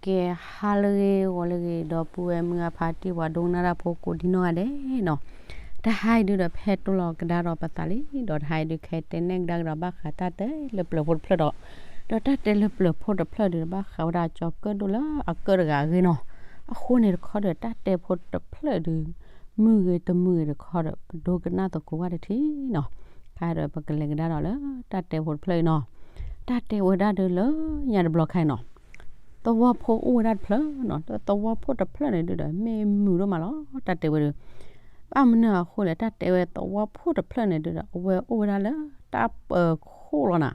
ကဲ ဟါလၢအဂ့ၤ ဂီၤလၢအဂ့ၤ ဒီပုၢ်ဝဲၢ်မုၢ်အဖါတံၢ် ပှၤဒိကနၣ်တၢ်ဖိကိးဒံနီၢ်ဂၤဒဲးနီၤ, တဟါအံၤဒုဒီး ဖဲတိၢ်လီၤကဒါဒီးပသးလံ ဒီးတဟါအံၤဒုခဲတဲနဲၣ်ကဒါကဒီးဘၣ်ဃးတၢ်တဲလၢပျၢၤဖိတဖျၢၣ်ဒီး, ဒီးတၢ်တဲလၢပျၢၤဖိတဖျၢၣ်ဒုဒီး ဘၣ်ဃးဝဲဒၣ်ကၠီၤကၢၣ်ဒိၣ်လၢအကၢၣ်တဂၤအဂ့ၢ်နီၤ, အဃိန့ၣ်တခီဒီး တၢ်တဲဖိတဖျၢၣ်ဒု မုာ်ဂ့ၤတမုာ်ဂ့ၤတခီဒီး ပဒိကနၣ်သကိးဝဲတထံၣ်နီၤ, ခါဒီးပကလဲၤကဒါဒီးလၢ တၢ်တဲဖိတဖျၢၣ်အံၤနီၤ, တၢ်တဲဝဲဒၣ်ဒုလၢညါတဘျီခါအံၤနီၤ, သဝီဖိအိၣ်ဝဲဒၣ်တဖျၢၣ်နီၤ, သဝီဖိတဖျၢၣ်န့ၣ်ဒုဒီး မ့ၢ်မုာ်ဒိၣ်မးလီၤ တၢ်တဲဝဲဒု, ဘၣ်မနုၤအဃိလဲၣ် တၢ်တဲဝဲသဝီဖိတဖျၢၣ်န့ၣ်ဒုဒီး အဝဲအိၣ်ဝဲဒၣ်လၢ တၢ်ပၢၤခိၣ်လီၤနၤ,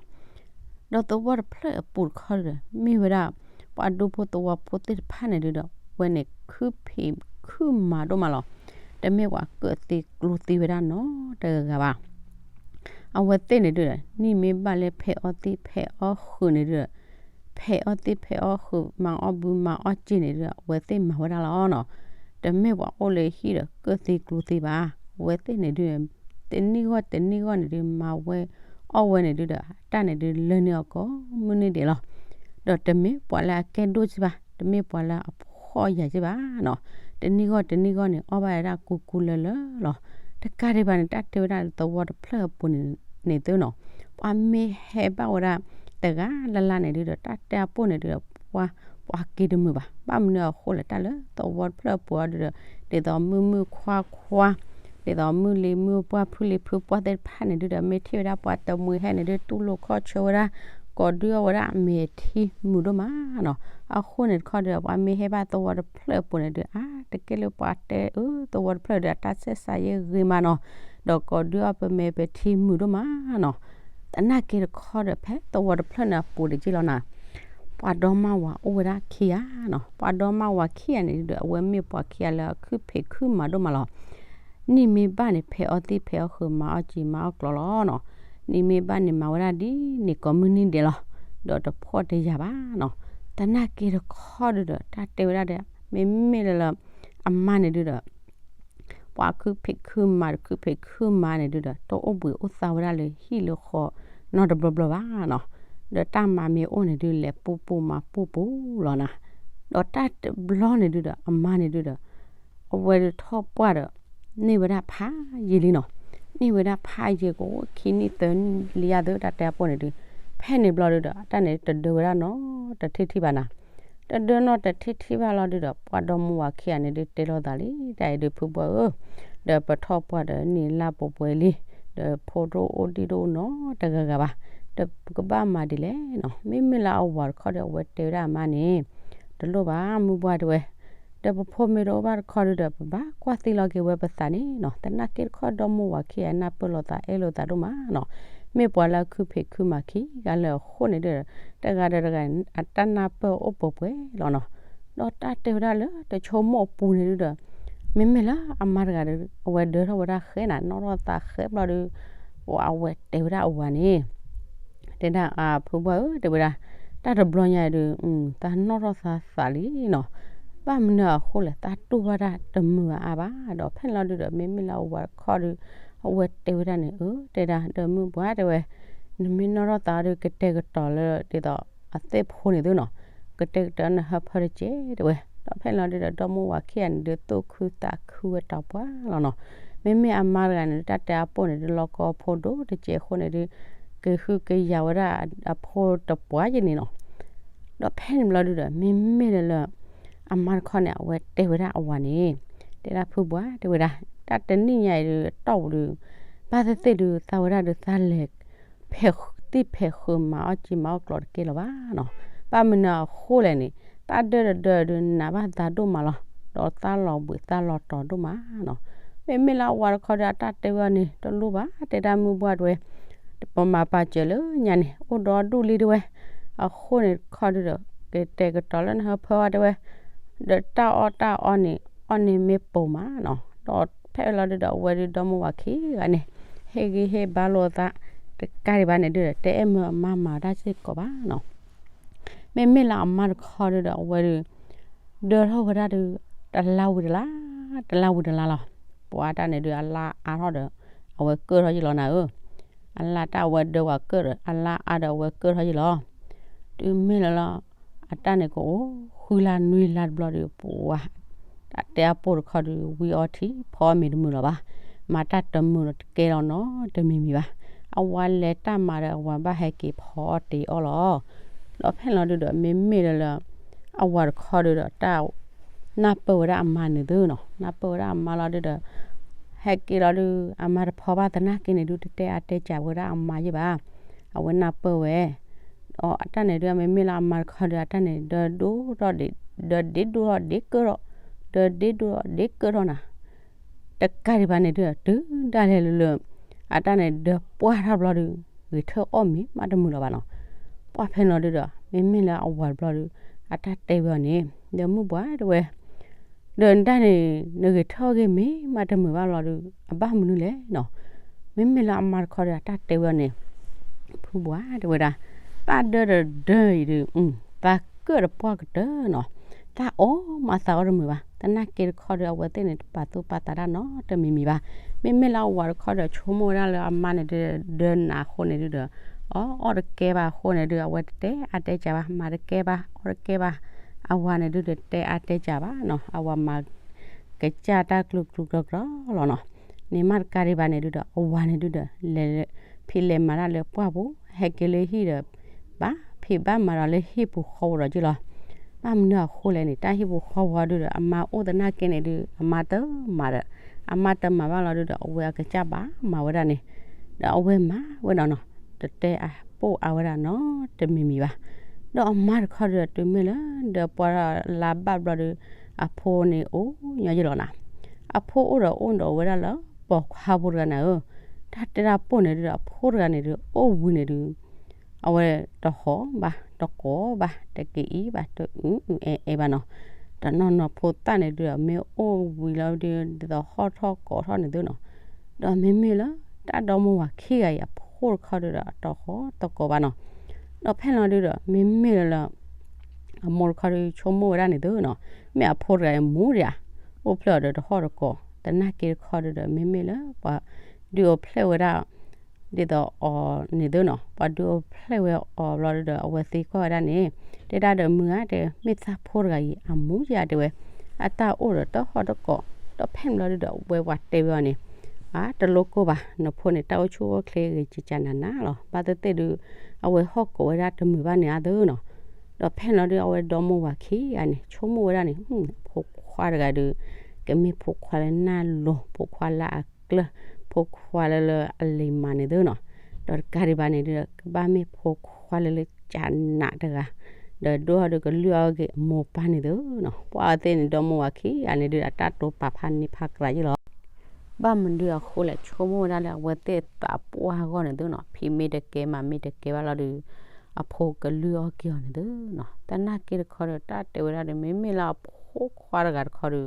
ဒီးသဝီတဖျၢၣ်အပူၤတခီဒီး မ့ၢ်ဝဲဒၣ် ပှၤဒူဖိသဝီဖိသ့ၣ်တဖၣ်န့ၣ်ဒုဒီး ဝဲန့ၣ်ခုဖံးခုမၤဒိၣ်မးလီၤ, တမ့ၢ်ပှၤကၢၣ်သ့ကျိသ့ဝဲဒၣ်နီတဂၤဘၣ် အဝဲသ့ၣ်န့ၣ်ဒုဒီး နံၣ်မ့ၢ်ဘၣ်လၢဖဲးအီၣ်သ့ၣ်ဖဲးအီၣ်ဃုာ်န့ၣ်ဒုဒီး, ဖဲးအီၣ်သ့ၣ်ဖဲးအီၣ်ဃုာ် မၤအီၣ်ဘုမၤအီၣ်စ့န့ၣ်ဒုဒီး အဝဲသ့ၣ်မၤဝဲဒၣ်လီၤနီၤ, တမ့ၢ်ပှၤအိၣ်လၢဟံၣ်ဒီးကၢၣ်သ့ကျိသ့ဘၣ်, အဝဲသ့ၣ်န့ၣ်ဒု တနံၣ်ဂီၢ်တနံၣ်ဂီၢ်န့ၣ်ဒု မၤဝဲအီၣ်ဝဲန့ၣ်ဒုဒီး တၢ်န့ၣ်ဒုလၢန့ၢ်အီၤကိးမုၢ်နံၤဒဲးလီၤ, ဒီးတမ့ၢ်ပှၤလၢအကဲဒိၣ်စ့ၢ်ဘၣ်, တမ့ၢ်ပှၤလၢအဖှီၣ်ယာ်စ့ၢ်ဘၣ်နီၤ, တနံၣ်ဂီၢ်တနံၣ်ဂီၢ်န့ၣ် အီၣ်ဘၣ်ဝဲဒၣ်ကူကူလၢလၢလီၤ, တကးဒံးဘၣ်န့ၣ် တၢ်တဲဝဲဒၣ်လၢသဝီတဖျၢၣ်အပူၤန့ၣ် န့ၣ်သုနီၤ, ပှၤမ့ၢ်ဟဲဘၣ်ဝဲဒၣ် တဂၤလၢ်လၢ်န့ၣ်ဒုဒီး တၢ်တဲအပိၢ်န့ၣ်ဒုဒီး ပှၤ ပှၤက့ၤတမုာ်ဘၣ်, ဘၣ်မနုၤအဃိလဲၣ် တၢ်လၢသဝီတဖျၢၣ်အပူၤအီၤဒုဒီး ဒ်သိးမုၢ်မုၢ်ခွါခွါ ဒ်သိးမုၢ်လံၤမုၢ်ပှၢ်ဖုလံၤဖုပှၢ်သ့ၣ်တဖၣ်န့ၣ်ဒုဒီး မ့ၢ်ထံၣ်ဝဲဒၣ်ပှၤတမှံၤဟဲန့ၣ်ဒု တူၢ်လိာ်ခီၣ်ဆၢဝဲဒၣ် ကိးဒုအီၣ်ဝဲဒၣ် မ့ၢ်ထံမုာ်ဒိၣ်မးနီၤ, အဃိန့ၣ်တခီဒီး ပှၤမ့ၢ်ဟဲဘၣ်သဝီတဖျၢၣ်အပူၤန့ၣ်ဒု အါ တကဲလၢပှၤတဲအၢ သဝီတဖျၢၣ်ဒီး အတၢ်ဆဲးစးယဲၢ်ဂ့ၤမးနီၤ, ဒီးကိးဒုအီၣ်ပမ့ၢ်ပထံမုာ်ဒိၣ်မးနီၤ, သနာ်က့တခီဒီး ဖဲသဝီတဖျၢၣ်န့ၣ်အပူၤတက့ၢ်လီၤနၤ, ပှၤဒီမါဝၤအိၣ်ဝဲဒၣ်ခံဂၤနီၤ, ပှၤဒီမါဝၤခံဂၤန့ၣ်ဒုဒီး အဝဲမ့ၢ်ပှၤခံဂၤလၢအခုဖံးခုမၤဒိၣ်မးလီၤ, နံၣ်မ့ၢ်ဘၣ်န့ၣ် ဖဲးအီၣ်သ့ၣ်ဖဲးအီၣ်ဃုာ် မၤအီၣ်စ့မၤအီၣ်ကျိလီၤနီၤ, နံၣ်မ့ၢ်ဘၣ်န့ၣ် မၤဝဲဒၣ်ဒ်န့ၣ်ကိးမုၢ်နံၤဒဲးလီၤ, ဒီးတဖှီၣ်တယာ်ဘၣ်နီၤ, သနာ်က့တခီဒုဒီး တၢ်တဲဝဲဒၣ်ဒီး မ့မ့ၢ်လၢလၢ အမါန့ၣ်ဒုဒီး ပှၤခုဖံးခုမၤတခုဖံးခုမၤန့ၣ်ဒုဒီး တအိၣ်ဘှံးအိၣ်သါဝဲဒၣ်လၢဟံၣ်လၢဃီနီတဘျီဘျီဘၣ်နီၤ, ဒီးတၢ်မၤမ့ၢ်အိၣ်န့ၣ်ဒု လဲၤပူပူမၤပူပူလီၤနၤ, ဒီးတၢ်တဘျီန့ၣ်ဒုဒီး အမါန့ၣ်ဒုဒီး အဝဲဒုးထီၣ်ပှၢ်ဒီး န့ၢ်ဝဲဒၣ်ဖးယံာ်လံနီၤ, န့ၢ်ဝဲဒၣ်ဖးယံာ်ကအိၣ်ခံနံၣ်သၢနံၣ်လံယါသ့ တၢ်တဲအပိၢ်န့ၣ်ဒုး, ဖဲန့ၣ်ဘျီဒုဒီး တၢ်န့ၣ်တဒၢဝဲဒၣ်နီတထံၣ်ထံၣ်ဘၣ်နၤ, တဒၢနီတထံၣ်ထံၣ်ဘၣ်လီၤဒုဒီး ပှၤဒီမါဝၤခံဂၤန့ၣ်ဒုးတဲလိာ်သးလံ, တၢ်အံၤဒုးဖုဘှီဧၢ, ဒီးပထီၣ်ပှၢ်ဒီးနံၣ်လါပှဲၤပှဲၤလံ, ဒီးဖိတအိၣ်ဒံၣ်တအိၣ်နီတဂၤဂၤဘၣ်, ဒီးပကဘၣ်မၤဒ်လဲၣ်နီၤ, မ့မ့ၢ်လၢအဝၤတခီဒီး အဝဲတဲဝဲဒၣ်အမါန့ၣ် တလိၣ်ဘၣ်မုၢ်ဘှီတဲဝဲ, ဒီးပဖိမ့ၢ်တအိၣ်ဘၣ်တခီဒုဒီး ပဘၣ်ကွၢ်သံလီၤက့ၤဝဲပသးန့ၣ်နီၤ, သနာ်က့တခီဒီမါဝၤခံဂၤနၢ်ပၢၢ်လိာ်သးအဲၣ်လိာ်သးဒိၣ်မးနီၤ, မ့ၢ်ပှၤလၢအခုဖံးခုမၤခံဂၤလၢအဃိန့ၣ်ဒုဒီး တဂၤဒီးတဂၤ အတၢ်နၢ်ပၢၢ်အိၣ်ပှဲၤပှဲၤလီၤနီၤ, ဒီးတၢ်တဲဝဲဒၣ်လၢတဆိကမိၣ်အပူၤန့ၣ်ဒုဒီး မ့မ့ၢ်လၢအမါတဂၤဒီး အဝဲဒၢထီၣ်ဝဲဒၣ်ဃဲနၤ နီၣ်ထီၣ်သးဃဲဘျီဒု အဝဲတဲဝဲဒၣ်အဝၤန့ၣ် တဲဒၣ်အဖုဘှီဧၢ တဲဝဲဒၣ် တၢ်တဘျီညါအံၤဒုး သးနီၣ်ထီၣ်သးသးလံနီၤ, ဘၣ်မနုၤအဃိလဲၣ် သးတူၢ်ဘၣ်တၢ်တမုာ်အါအါဘၣ်, ဒီးဖဲန့ၣ်လီၤဒုဒီး မ့မ့ၢ်လၢအဝၤတခီဒု အဝဲတဲဝဲဒၣ်န့ၣ် အၢ တဲဒၣ် ဒီးမုၢ်ဘှီတဲဝဲ နမ့ၢ်နီၣ်ထီၣ်သးဒုး ကတဲာ်ကတီၤလၢဒ်သိးအသ့ၣ်ဖိန့ၣ်သုနီၤ, ကတဲာ်ကတီၤနဟၢဖၢတကဲးတဲဝဲ, ဒီးဖဲန့ၣ်လီၤဒုဒီး ဒီမါဝၤခံဂၤန့ၣ်ဒုး သူၣ်ခုသးခုဝဲတပှၢ်လီၤနီၤ, မ့မ့ၢ်အမါတဂၤန့ၣ်ဒုး တၢ်တဲအပိၢ်န့ၣ်ဒုး လီၤကီဖိဒိၣ်တကဲးအဃိန့ၣ်ဒုး ကဟုကယာ်ဝဲဒၣ်အဖိတပှၢ်ယဲန့ၣ်နီၤ, ဒီးဖဲန့ၣ်ဘျီဒုဒီး မ့မ့ၢ်လၢလၢ အမါတခီန့ၣ် အဝဲတဲဝဲဒၣ်အဝၤန့ၣ် တဲဒၣ်ဖုဘှီတဲဝဲဒၣ် တၢ်တနံၣ်ညါအံၤဒုး အတီၢ်ပူၤဒုး ဘၣ်သ့ၣ်သ့ၣ်ဒုး သးဝဲဒၣ်ဒုး သးလဲၤ ဖဲးသ့ၣ်ဖဲးဃုာ်မၤအီၣ်ကံမၤအီၣ်ကျိးတကဲလၢၤဘၣ်နီၤ, ဘၣ်မနုၤအဃိလဲၣ်န့ၣ် တၢ်ဒၢတဒၢဒုး နးဘၣ်သးဒိၣ်မးလီၤ, ဒီးသးလီၤဘှံးသးလီၤတီၤဒိၣ်မးနီၤ, မ့မ့ၢ်လၢအဝၤတခီဒုး အတၢ်တဲဝဲန့ၣ် တလိၣ်ဘၣ် တဲဒၣ်မုၢ်ဘှီတဲဝဲ ပမၤပာ်စၢၤလၢညါန့ၣ် အိၣ်ဒီးဒူၣ်လံတဲဝဲ, အဃိန့ၣ်တခီဒုဒီး ကတဲာ်ကတီၤလၢနဟၢဖၢအီၤတဲဝဲ, ဒီးတၢ်အီၣ်တၢ်အီန့ၣ် အီၣ်န့ၢ်မ့ၢ်ပိာ်မးနီၤ, ဒီးဖဲလီၤဒုဒီး အဝဲဒုးဒီမါဝၤခံဂၤန့ၣ် ဟ့ၣ်ဂံၢ်ဟ့ၣ်ဘါလိာ်သး တကးဒံးဘၣ်န့ၣ်ဒုဒီး တအဲၣ်မၢအမါမၤတၢ်စ့ၢ်ကီးဘၣ်နီၤ, မ့မ့ၢ်လၢအမါတခီဒုဒီး အဝဲဒုး ဒၢထီၣ်ဝဲဒၣ်ဒုး တလါဝံၤတလါ တလါဝံၤတလါလီၤ, ပှၤတၢ်န့ၣ်ဒုး အလါအါထီၣ်ဒီး အဝဲကၢၣ်ထီၣ်ယံလီၤနၤဧၢ, အလါတၢ်အဝဲဒၢဝဲကၢၣ်ဒီး အလါအါဒီးအဝဲကၢၣ်ထီၣ်ယံလီၤ, တုၤမ့ၢ်လၢလီၤ အတၢ်န့ၣ်ကအိၣ်ဃုလါနွံလါတဘျီဒီး ပှၤ တဲအပိၢ်တခီဒီး ဝံအီထံဖီအီမ့ၤတမုာ်လီၤဘၣ်. မၤတၢ်တမုာ်လီၤတကဲလီၤနီတမံၤမံၤဘၣ်. အဝၤလဲၤတၢ်မၤဒီး အဝၤဘၣ်ဟဲက့ၤဖီအီတ့ၤအီလီၤ. ဒီးဖဲလီၤဒုဒီး မ့မ့ၢ်လၢလၢ အဝၤတခီဒုဒီး တၢ် နၢ်ပၢၢ်ဝဲဒၣ်အမါန့ၣ်သုနီၤ, နၢ်ပၢၢ်ဝဲဒၣ်အမါလီၤဒုဒီး ဟဲက့ၤလီၤဒု အမါတဖီဘၣ်သနာ်က့န့ၣ်ဒု တတဲအါတဲစှၤဝဲဒၣ်အမါယဲၢ်ဘၣ်. အဝဲနၢ်ပၢၢ်ဝဲ အတၢ်န့ၣ်ဒု မ့မ့ၢ်လၢအမါတခီဒီး အတၢ်န့ၣ် ဒီးဒိၣ်ထီၣ်ဒ့, ဒီးဒ့ဒိၣ်ထီၣ်ဒ့ကၢၢ်ထီၣ်, ဒီးဒ့ဒိၣ်ထီၣ်ဒ့ကၢၢ်ထီၣ်နၤ, တကးဒံးဘၣ်န့ၣ်ဒု တုၤဒၣ်လဲာ်လၢလၢ အတၢ်န့ၣ် ဒီးပှၢ်ထီၣ်တဘျီဒု ဂဲၤထၢၣ်အီၣ်မ့ၤမးတမုာ်လီၤဘၣ်နီၤ. ပှၢ်ဖဲလီၤဒုဒီး မ့မ့ၢ်လၢအဝၤတဘျီဒု အတၢ်တဲဝဲအီၤန့ၣ် ဒီးမုၢ်ပှၢ်တဲဝဲ ဒီးနတၢ်န့ၣ် နဂဲၤထၢၣ်အီၣ်ဂ့ၤမ့ၤမးတမုာ်ဘၣ်လီၤဒု အဘၣ်မနုၤလဲၣ်နီၤ. မ့မ့ၢ်လၢအမါတခီဒီး အတၢ်တဲဝဲအီၤန့ၣ် ဖုပှၢ်တဲဝဲဒၣ် သၣ်ဒၢတဒၢအံၤဒု သးကၢၣ်တပှၢ်ကတၢၢ်နီၤ, သၣ်အီၣ်မးသးအီၣ်တမုာ်ဘၣ်. သနာ်က့တခီဒီး အဝဲသ့ၣ်န့ၣ် တပာ်သူၣ်ပာ်သးတၢ်နီတမံၤမံၤဘၣ်. မ့မ့ၢ်လၢအဝၤတခီဒီး ဆိကမိၣ်ဝဲဒၣ်လၢအမါန့ၣ်ဒု ဒၢနးအဃိန့ၣ်ဒုဒီး အီၣ်အီၣ်တကဲဘၣ်အဃိန့ၣ်ဒု အဝဲတတဲအါတဲစှၤဘၣ်, မၤတကဲဘၣ်, အီၣ်တကဲဘၣ်. အဝၤန့ၣ်ဒုဒီး တတဲအါတဲစှၤဘၣ်နီၤ, အဝၤမၤကစၢ်တၢ်ကျူကျူကျီကျီလီၤနီၤ. န့ၣ်မးတကးဒံးဘၣ်န့ၣ်ဒုဒီး အဝၤန့ၣ်ဒုဒီး လဲၤ ဖံးလဲၤမၤတၢ်လၢပှၢ်ပူၤ ဟဲက့ၤလၢဟံၣ်ဒီး ဘၣ်ဖံးဘၣ်မၤဒီးလၢဟံၣ်ပူၤဃီပူၤဒီးက့လီၤ. ဘၣ်မနုၤအဃိလဲၣ်န့ၣ် တၢ်ဟံၣ်ပူၤဃီပူၤအီၤဒုဒီး အမါအိၣ်သနာ်က့န့ၣ်ဒု အမါတမၤဒီး အမါတမၤဘၣ်လီၤဒုဒီး အဝဲအကစၢ်ဘၣ်မၤဝဲဒၣ်န့ၣ် ဒီးအဝဲမၤဝဲဒၣ်နီၤ, တတဲအပိၢ်အါဝဲဒၣ်နီတမံၤမံၤဘၣ်. ဒီးအမါတခီဒီး တုၤမ့ၢ်လၢ ဒီးပှၢ်လါဘၣ်ဘျီဒီး အဖိန့ၣ်အိၣ်ညီယလီၤနၤ. အဖိအိၣ်ဒီးအိၣ်ဒီးဝဲဒၣ်လၢ ပိာ်ခွါဖိတဂၤနၤဧၢ, တၢ်တဲတၢ်ပိၢ်န့ၣ်ဒုဒီး အဖိတဂၤန့ၣ်ဒု အိၣ်ဝံၤန့ၣ်ဒု အဝဲတဟီၣ်ဘၣ် တကိးဘၣ် တကအံၤဘၣ် တအုအုအဲအဲဘၣ်နီၤ. တနီၤနီၤဖိသၣ်န့ၣ်ဒုဒီး မ့ၢ်အိၣ်ဝံၤလီၤဒု ဒ်သိးဟီၣ်ထီၣ်ကိးထီၣ်န့ၣ်သုနီၤ. ဒီးမ့မ့ၢ်လၢ တၢ်ဒီမါဝၤခံဂၤအံၤ အဖိတခီဒုဒီး အတဟီၣ်တကိးဘၣ်နီၤ. ဒီးဖဲလီၤဒုဒီး မ့မ့ၢ်လၢ အမိၢ်တခီဒု ဆိကမိၣ်ဝဲဒၣ်န့ၣ်သုနီၤ, မ့ၢ်အဖိတဂၤအံၤမူဒံးဧါ, အိၣ်ဖျဲၣ်အီၤဒီးတဟီၣ်တကိး, သနာ်က့တခီဒုဒီး မ့မ့ၢ်လၢပှၤဒုးအိၣ်ဖျဲၣ်ဝဲဒၣ် ဒ်သိးအီၤန့ၣ်သုနီၤ, ပှၤဒုးအိၣ်ဖျဲၣ်ဝဲအီၤဘျီဒုဒီး အဝဲသံကွၢ်ဝဲဒၣ်န့ၣ်, တဲဒၣ်ဒီးမုၢ်ဂၤတဲ မ့ၢ်သးဖိတဂၤအံၤ အမူယၤတဲဝဲ, အတၢ်အိၣ်ဒီးတဟီၣ်တကိး, ဒီးဖဲန့ၣ်ဘျီဒုဒီး အဝဲပှၤတဲဝဲအီၤန့ၣ်, အါ တလိၣ်ကိၢ်ဘၣ်, နဖိန့ၣ် တၢ်အိၣ်ဆူၣ်အိၣ်ချ့ဂ့ၤကကနးနးလီၤ, ဘၣ်သ့ၣ်သ့ၣ်ဒု အဝဲဟီၣ်ကိးဝဲဒၣ်တမုာ်ဘၣ်န့ၣ်အါသုနီၤ. ဒီးဖဲန့ၣ်လီၤဒု အဝဲဒီမါဝၤခံဂၤန့ၣ် ဆိကမိၣ်ဝဲဒၣ်န့ၣ်, ဖိခွါတဂၤဒု ကမ့ၢ်ဖိခွါလၢနၢ်လိၤ, ဖိခွါလၢအကျၢၢ်, ဖိခွါလၢလၢအလံၤမၤန့ၣ်သုနီၤ. ဒီးတကးဒံးဘၣ်န့ၣ်ဒု ကဘၣ်မ့ၢ်ဖိခွါလၢလၢကနးတဂၤ, ဒီးဒိၣ်ထီၣ်ဒုကလုၢ်အီၣ်က့ၤအမိၢ်ပၢ်န့ၣ်သုနီၤ. ပှၤအဝဲသ့ၣ်န့ၣ် ဒီမါဝၤခံဂၤန့ၣ်ဒု အတၢ်တိာ်ပာ်ဖးန့ၢ်ဖးကြၢးယဲၢ်လီၤ. ဘၣ်မနုၤအဃိလဲၣ် ဆိကမိၣ်ဝဲဒၣ်လၢ အဝဲသ့ၣ်သးပှၢ်အဂီၢ်န့ၣ်သုနီၤ, ဖံးမ့ၢ်တကဲမၤမ့ၢ်တကဲဘၣ်လီၤဒု အဖိကလုၢ်အီၣ်က့ၤအီၤန့ၣ်သုနီၤ. သနာ်က့တခီဒီး တၢ်တဲဝဲဒၣ်ဒီး မ့မ့ၢ်လၢအဖိခွါတဂၤတခီဒု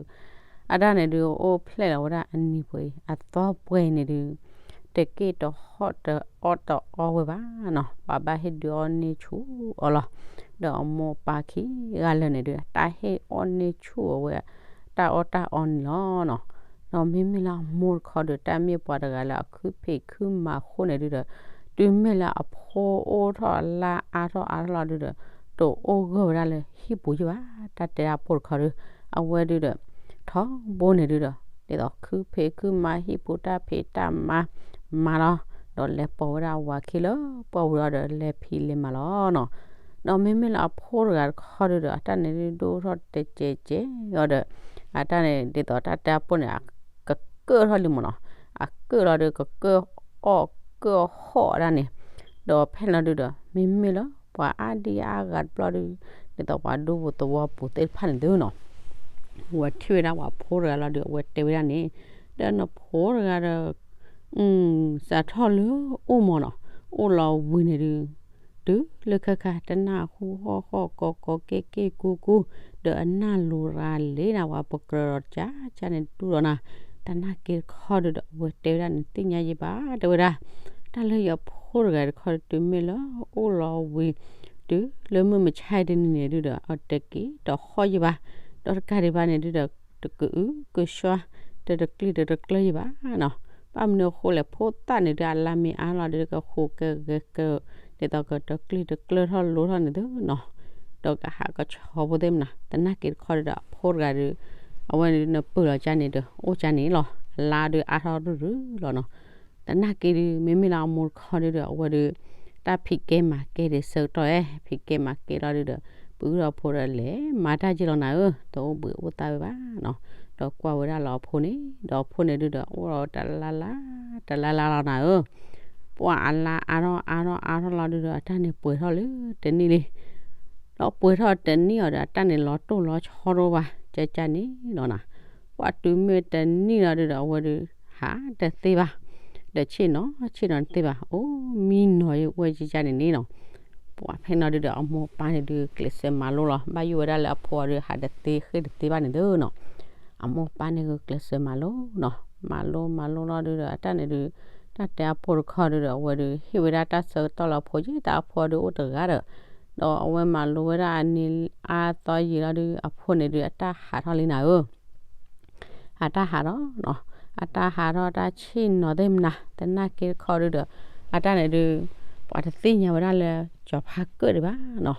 အတၢ်န့ၣ်ဒု အိၣ်ဖျဲၣ်လီၤဝဲဒၣ်အနံၤပှဲၤအံၤ အသီပှဲၤအံၤန့ၣ်ဒု တက့ၢ်တဟီၣ်တအီၣ်တအီဝဲဘၣ်နီၤ, ပှၤဘၣ်ဟ့ၣ်ဒုးအီၣ်န့ၢ်ဆူၣ်အီၤလီၤ. ဒီးအမိၢ်ပၢ်ခံဂၤလၢာ်န့ၣ်ဒု တၢ်ဟ့ၣ်အီၣ်န့ၢ်ဆူၣ်အီၤဝဲ တၢ်အီၣ်တၢ်အီန့ၣ်လီၤနီၤ. ဒီးမ့မ့ၢ်လၢအမိၢ်တခီဒီး တၢ်မ့ၢ်ပှၤတဂၤလၢအခုဖံးခုမၤအဃိန့ၣ်ဒုဒီး တုၤမ့ၢ်လၢအဖိအိၣ်ထီၣ်အလါအါထီၣ်အါထီၣ်လီၤဒုဒီး တအိၣ်ဂၢၢ်ဝဲဒၣ်လၢဟံၣ်ပူၤယဲၢ်ဘၣ်, တၢ်တဲဒၣ်အပိၢ်တခီဒီး အဝဲဒုဒီး ထီဘိန့ၣ်ဒုဒီး ဒ်သိးခုဖံးခုမၤဟံၣ်ပူၤတၢ်ဖံးတၢ်မၤမၤလီၤ, ဒီးလဲၤပိာ်ဝဲဒၣ်အဝၤခံလၢပှၢ်ပူၤဒီး လဲၤဖံးလဲၤမၤလီၤနီၤ. ဒီးမ့မ့ၢ်လၢအဖိတဂၤတခီဒုဒီး အတၢ်န့ၣ်ဒုဒိၣ်ထီၣ်တကဲးကဲးအီၤဒီး အတၢ်န့ၣ်ဒ်သိးတၢ်တဲအပိၢ်န့ၣ် ကကၢၣ်ထီၣ်လံမ့ၢ်နီၤ, အကၢၣ်လီၤဒု ကကၢၣ်အီၣ်ကၢၣ်ဟီၣ်ဒၣ်န့ၣ်, ဒီးဖဲလီၤဒုဒီး မ့မ့ၢ်လၢပှၤအါဒံအါဂၤတဘျီဒု ဒ်သိးပှၤဒူပူၤသဝီပူၤသ့ၣ်တဖၣ်န့ၣ်သုနီၤ ဝဲထံၣ်ဝဲဒၣ်ပှၤဖိတဂၤလီၤဒု အဝဲတဲဝဲဒၣ်န့ၣ်, ဒီးနဖိတဂၤဒီး စးထီၣ်လၢအိၣ်မးနီၤ, အိၣ်လီၤဝံၤန့ၣ်ဒု တုၤလၢခဲခါ တနၢ်ဟူဟီၣ်ဟီၣ်ကီကီက့ၢ်က့ၢ်ကူကူ ဒီးအနၢ်လိၤရၤလံနၤ ပှၤပကြၢးဒီးကၠၢ်ကၠၢ်န့ၣ်တူၢ်ဒီးနၤ, သနာ်က့တခီဒုဒီး အဝဲတဲဝဲဒၣ်န့ၣ် သ့ၣ်ညါယံၤဘၣ် တဲဝဲဒၣ်, တၢ်လၢယဖိတဂၤတခီဒု တုၤမ့ၢ်လၢအိၣ်လီၤဝံၤ တုၤလၢမုၢ်မဆါတနံၤန့ၣ်ဒုဒီး အတက့ၢ်တဟီၣ်ယံၤဘၣ်, ဒီးတကးဒံးဘၣ်န့ၣ်ဒုဒီး တကအုကဆှါ တတကျံၢ်တတကျၢၢ်ယံၤဘၣ်နီၤ. ဘၣ်မနုၤအဃိလဲၣ် ဖိသၣ်န့ၣ်ဒု အလါမ့ၢ်အါလီၤဒု ကဃိးကဂဲၤက ဒ်သိးကတကျံၢ်တကျၢၢ်ထီၣ်လိထီၣ်န့ၣ်သုနီၤ. ဒီးကဟးကဆီဖိသ့ၣ်မနၤ, သနာ်က့တခီဒီး အဖိတဂၤဒီး အဝဲဒုးနပၢၢ်လီၤကန့ၣ်ဒီး အိၣ်ကန့ၣ်လီၤ, အလါဒုးအါထီၣ်ရုၢ်ရုၢ်လီၤနီၤ. သနာ်က့ဒုး မ့မ့ၢ်လၢအမိၢ်တခီဒုးဒီး အဝဲဒုး တၢ်ဖံးကဲမၤကဲဒံးဆၢကတီၢ်ဧဲ, ဖံးကဲမၤကဲလီၤဒုးဒီး ပုၢ်ဒီးဖိဒီးလဲၤမၤတၢ်က့လီၤနၤဧၢ, တအိၣ်ဘှံးအိၣ်သါဝဲဘၣ်နီၤ. ဒီးကွၢ်ဝဲဒၣ်လၢအဖိန့ၣ်, ဒီးအဖိန့ၣ်ဒုးဒီး အိၣ်ဒီးတလါလါ တလါလါလီၤနၤဧၢ. ပှၤအလါအါထီၣ်အါထီၣ်အါထီၣ်လီၤဒုးဒီး အတၢ်န့ၣ်ပှဲၤထီၣ်လၢတနံၣ်လံ. ဒီးပှဲၤထီၣ်တနံၣ်အီၤဒီး အတၢ်န့ၣ်လီၤတိၢ်လီၤဆီတအိၣ်ဘၣ် ကကန့ၣ်လီၤနၤ. ပှၤတုၤမ့ၢ်တနံၣ်လီၤဒုးဒီး အဝဲဒုး ဟးတသ့ဘၣ်, ဒီးဆ့ၣ်နီၤ ဆ့ၣ်နီၤတသ့ဘၣ်, အိၣ်မံနီၤယဝဲကကန့ၣ်န့ၣ်နီၤ. ပှၤဖဲနီၤဒုးဒီး အမိၢ်ပၢ်န့ၣ်ဒုး ကျဲးစၢးမၤလိလီၤ, ဘၣ်ယိၣ်ဝဲဒၣ်လၢအဖိအီၤဒုး ဟးတသ့ဃ့ၢ်တသ့ဘၣ်န့ၣ်သ့နီၤ. အမိၢ်ပၢ်န့ၣ်ဂုာ်ကျဲးစၢးမၤလိနီၤ, မၤလိမၤလိလီၤဒုးဒီး အတၢ်န့ၣ်ဒုး တၢ်တဲအဖိတခီဒုးဒီး အဝဲဒုး ဟ့ၣ်ဝဲဒၣ်တၢ်ဆၢကတီၢ်လၢအဖိ ယတၢ်အဖိအီၤဒုးအိၣ်တဂၤဒီး, ဒီးအဝဲမၤလိဝဲဒၣ်အနံၤအါသီယံာ်လီၤဒုး အဖိန့ၣ်ဒုး အတၢ်ဟးထီၣ်လံနၤဧၢ. အတၢ်ဟးထီၣ်နီၤ, အတၢ်ဟးထီၣ်တၢ်ဆ့ၣ်နီၤသ့ၣ်မနၤ, သနာ်က့တခီဒုးဒီး အတၢ်န့ၣ်ဒုး ပှၤတသ့ၣ်ညါဝဲဒၣ်လၢ ကၠီၤဖါကၢၣ်ဒံးဘၣ်နီၤ.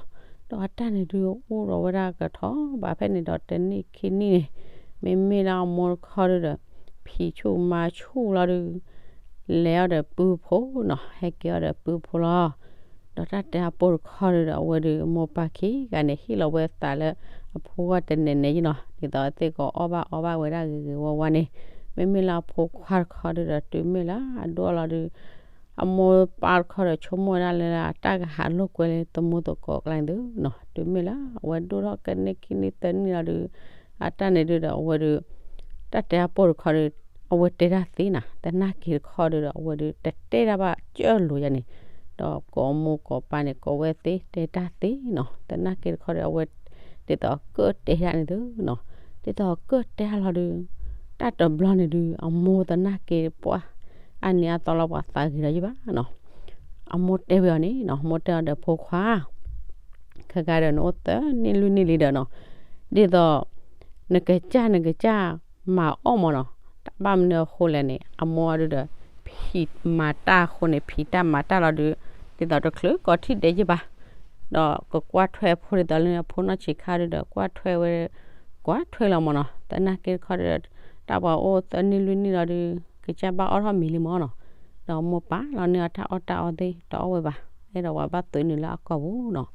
ဒီးအတၢ်န့ၣ်ဒုးအိၣ်ဒီးဝဲဒၣ်ကထီဘၣ်ဖဲန့ၣ်ဒီးတနံၣ်ခံနံၣ်န့ၣ်, မ့မ့ၢ်လၢအမိၢ်တခီဒုးဒီး ဖံးဆူၣ်မၤဆူၣ်လီၤဒုး လဲၤအီၤဒီးပုၢ်ဖိနီၤ, ဟဲက့ၤအီၤဒီးပုၢ်ဖိလီၤ. ဒီးတၢ်တဲအဖိတခီဒုးဒီး အဝဲဒုး အမိၢ်ပၢ်ခံဂၤန့ၣ် ဟ့ၣ်လီၤဝဲသးလၢ အဖိဂီၢ်တနဲၤနဲၤယ့နီၤ, ဒ်သိးအသ့ၣ်ကအီၣ်ဘၣ်အီဘၣ်ဝဲဒၣ်ဂ့ၤဂ့ၤဝါဝါန့ၣ်, မ့မ့ၢ်လၢအဖိခွါတခီဒုးဒီး တုၤမ့ၢ်လၢအဒိၣ်လီၤဒုး အမိၢ်ပၢ်တခီဒီး ဆိကမိၣ်ဝဲဒၣ်လၢအတၢ်ကဟးလိာ်ကွဲလၢသမူသကိးကျါန့ၣ်သုနီၤ, တုၤမ့ၢ်လၢအဝဲဒိၣ်ထီၣ်ကန့ၢ်ခံနံၣ်သၢနံၣ်လီၤဒုး အတၢ်န့ၣ်ဒုးဒီး အဝဲဒုး တၢ်တဲအဖိတခီဒီး အဝဲတဲတၢ်သ့နီၤ, သနာ်က့တခီဒုးဒီး အဝဲဒုးတတဲတၢ်ဘၣ်ကၢၢ်လိာ်ယၤန့ၣ်, ဒီးကိးမိၢ်ကိးပၢ်န့ၣ် ကိးဝဲသ့တဲတၢ်သ့နီၤ, သနာ်က့တခီဒီး အဝဲ ဒ်သိးကၢၢ်တဲတၢ်န့ၣ်သုနီၤ, ဒ်သိးကၢၢ်တဲတၢ်လီၤဒုး တၢ်တဘျီန့ၣ်ဒုး အမိၢ်သနာ်က့ပှၢ် အါနံၤအါသီလီၤပှၤသးဂ့ၤလီၤယံၤဘၣ်နီၤ, အမိၢ်တဲဝဲအီၤန့ၣ်နီၤ, မိၢ်တဲအီၤဒီးဖိခွါ ခဲကါဒီးနအိၣ်သၢနံၣ်လွံၢ်နံၣ်လံဒီးနီၤ, ဒ်သိး နကစၢ် နကစၢ်မၤအီၣ်မးနီၤ, တၢ်ဘၣ်မနုၤအဃိလဲၣ်န့ၣ် အမိၢ်အီၤဒုးဒီး ဖံးမၤတၢ်အဃိန့ၣ် ဖံးတၢ်မၤတၢ်လီၤဒုး ဒ်သိးတချုးကိးထံၣ်ဒဲးယံၤဘၣ်, ဒီးကကွၢ်ထွဲအဖိဒ်သိးလၢအဖိနီၢ်ဆံးခါဒုးဒီး ကွၢ်ထွဲဝဲ ကွၢ်ထွဲလီၤမးနီၤ, သနာ်က့တခီဒီး တၢ်ပှၤအိၣ်သၢနံၣ်လွံၢ်နံၣ်လီၤဒုး ကစၢ်ဘၣ်အီၣ်ထီၣ်မံၤလံမးနီၤ, ဒီးမိၢ်ပၢ်လီၤန့ၢ်အီၤတၢ်အီၣ်တၢ်အီသ့ၣ် တအီၣ်ဝဲဘၣ်, အဲၣ်ဒိးပှၤဘၣ်သုးနုာ်လၢအကီၢ်ပူၤနီၤ,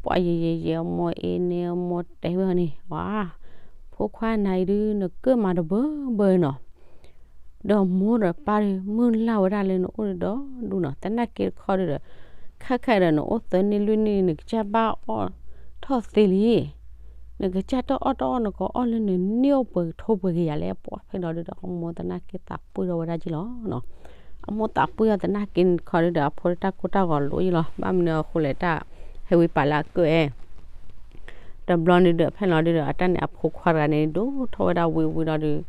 ပှၤယံာ်ယံာ်ယံာ်အမိၢ်အ့န့ၣ် အမိၢ်တဲဝဲအီၤန့ၣ် ဝါ ဖိခွါနၤအံၤဒုး နကၢၣ်မၤတဘၢဘၢနီၤ ဒီးမိၢ်ဒီးပၢ်ဒုး မုၢ်လၢ်ဝဲဒၣ်လၢနအိၣ်ဒုးဒီးဒူနီၤ, သနာ်က့တခီဒုးဒီး ခဲခါဒီးနအိၣ်သၢနံၣ်လွံၢ်နံၣ် နကစၢ်ဘၣ်အီၣ်ထီၣ်သ့လံ, နကစၢ်တအီၣ်တအီၣ် နကအီၣ်လၢနန့ၢ်အိၣ်ပှဲၤကထိပှဲၤကယၤလဲၣ်, ပှၤဖဲလီၤဒုးဒီး အမိၢ်သနာ်က့သးပှၢ်ထီၣ်ဝဲဒၣ်က့လီၤနီၤ, အမိၢ်သးပှၢ်ထီၣ်သနာ်က့တခီဒုးဒီး အဖိတၢ်ကိၢ်တၢ်ဂီၤလိာ်ယံၤလီၤ, ဘၣ်မနုၤအဃိလဲၣ် တၢ်ဟဲဝံပာ်လၢအကၢၣ်အဲ တဘျီန့ၣ်ဒီး ဖဲလီၤဒုးဒီး အတၢ်န့ၣ်အဖိခွါတဂၤန့ၣ် ဒိၣ်ထီၣ်ဝဲဒၣ်ဝံဝံလီၤဒုး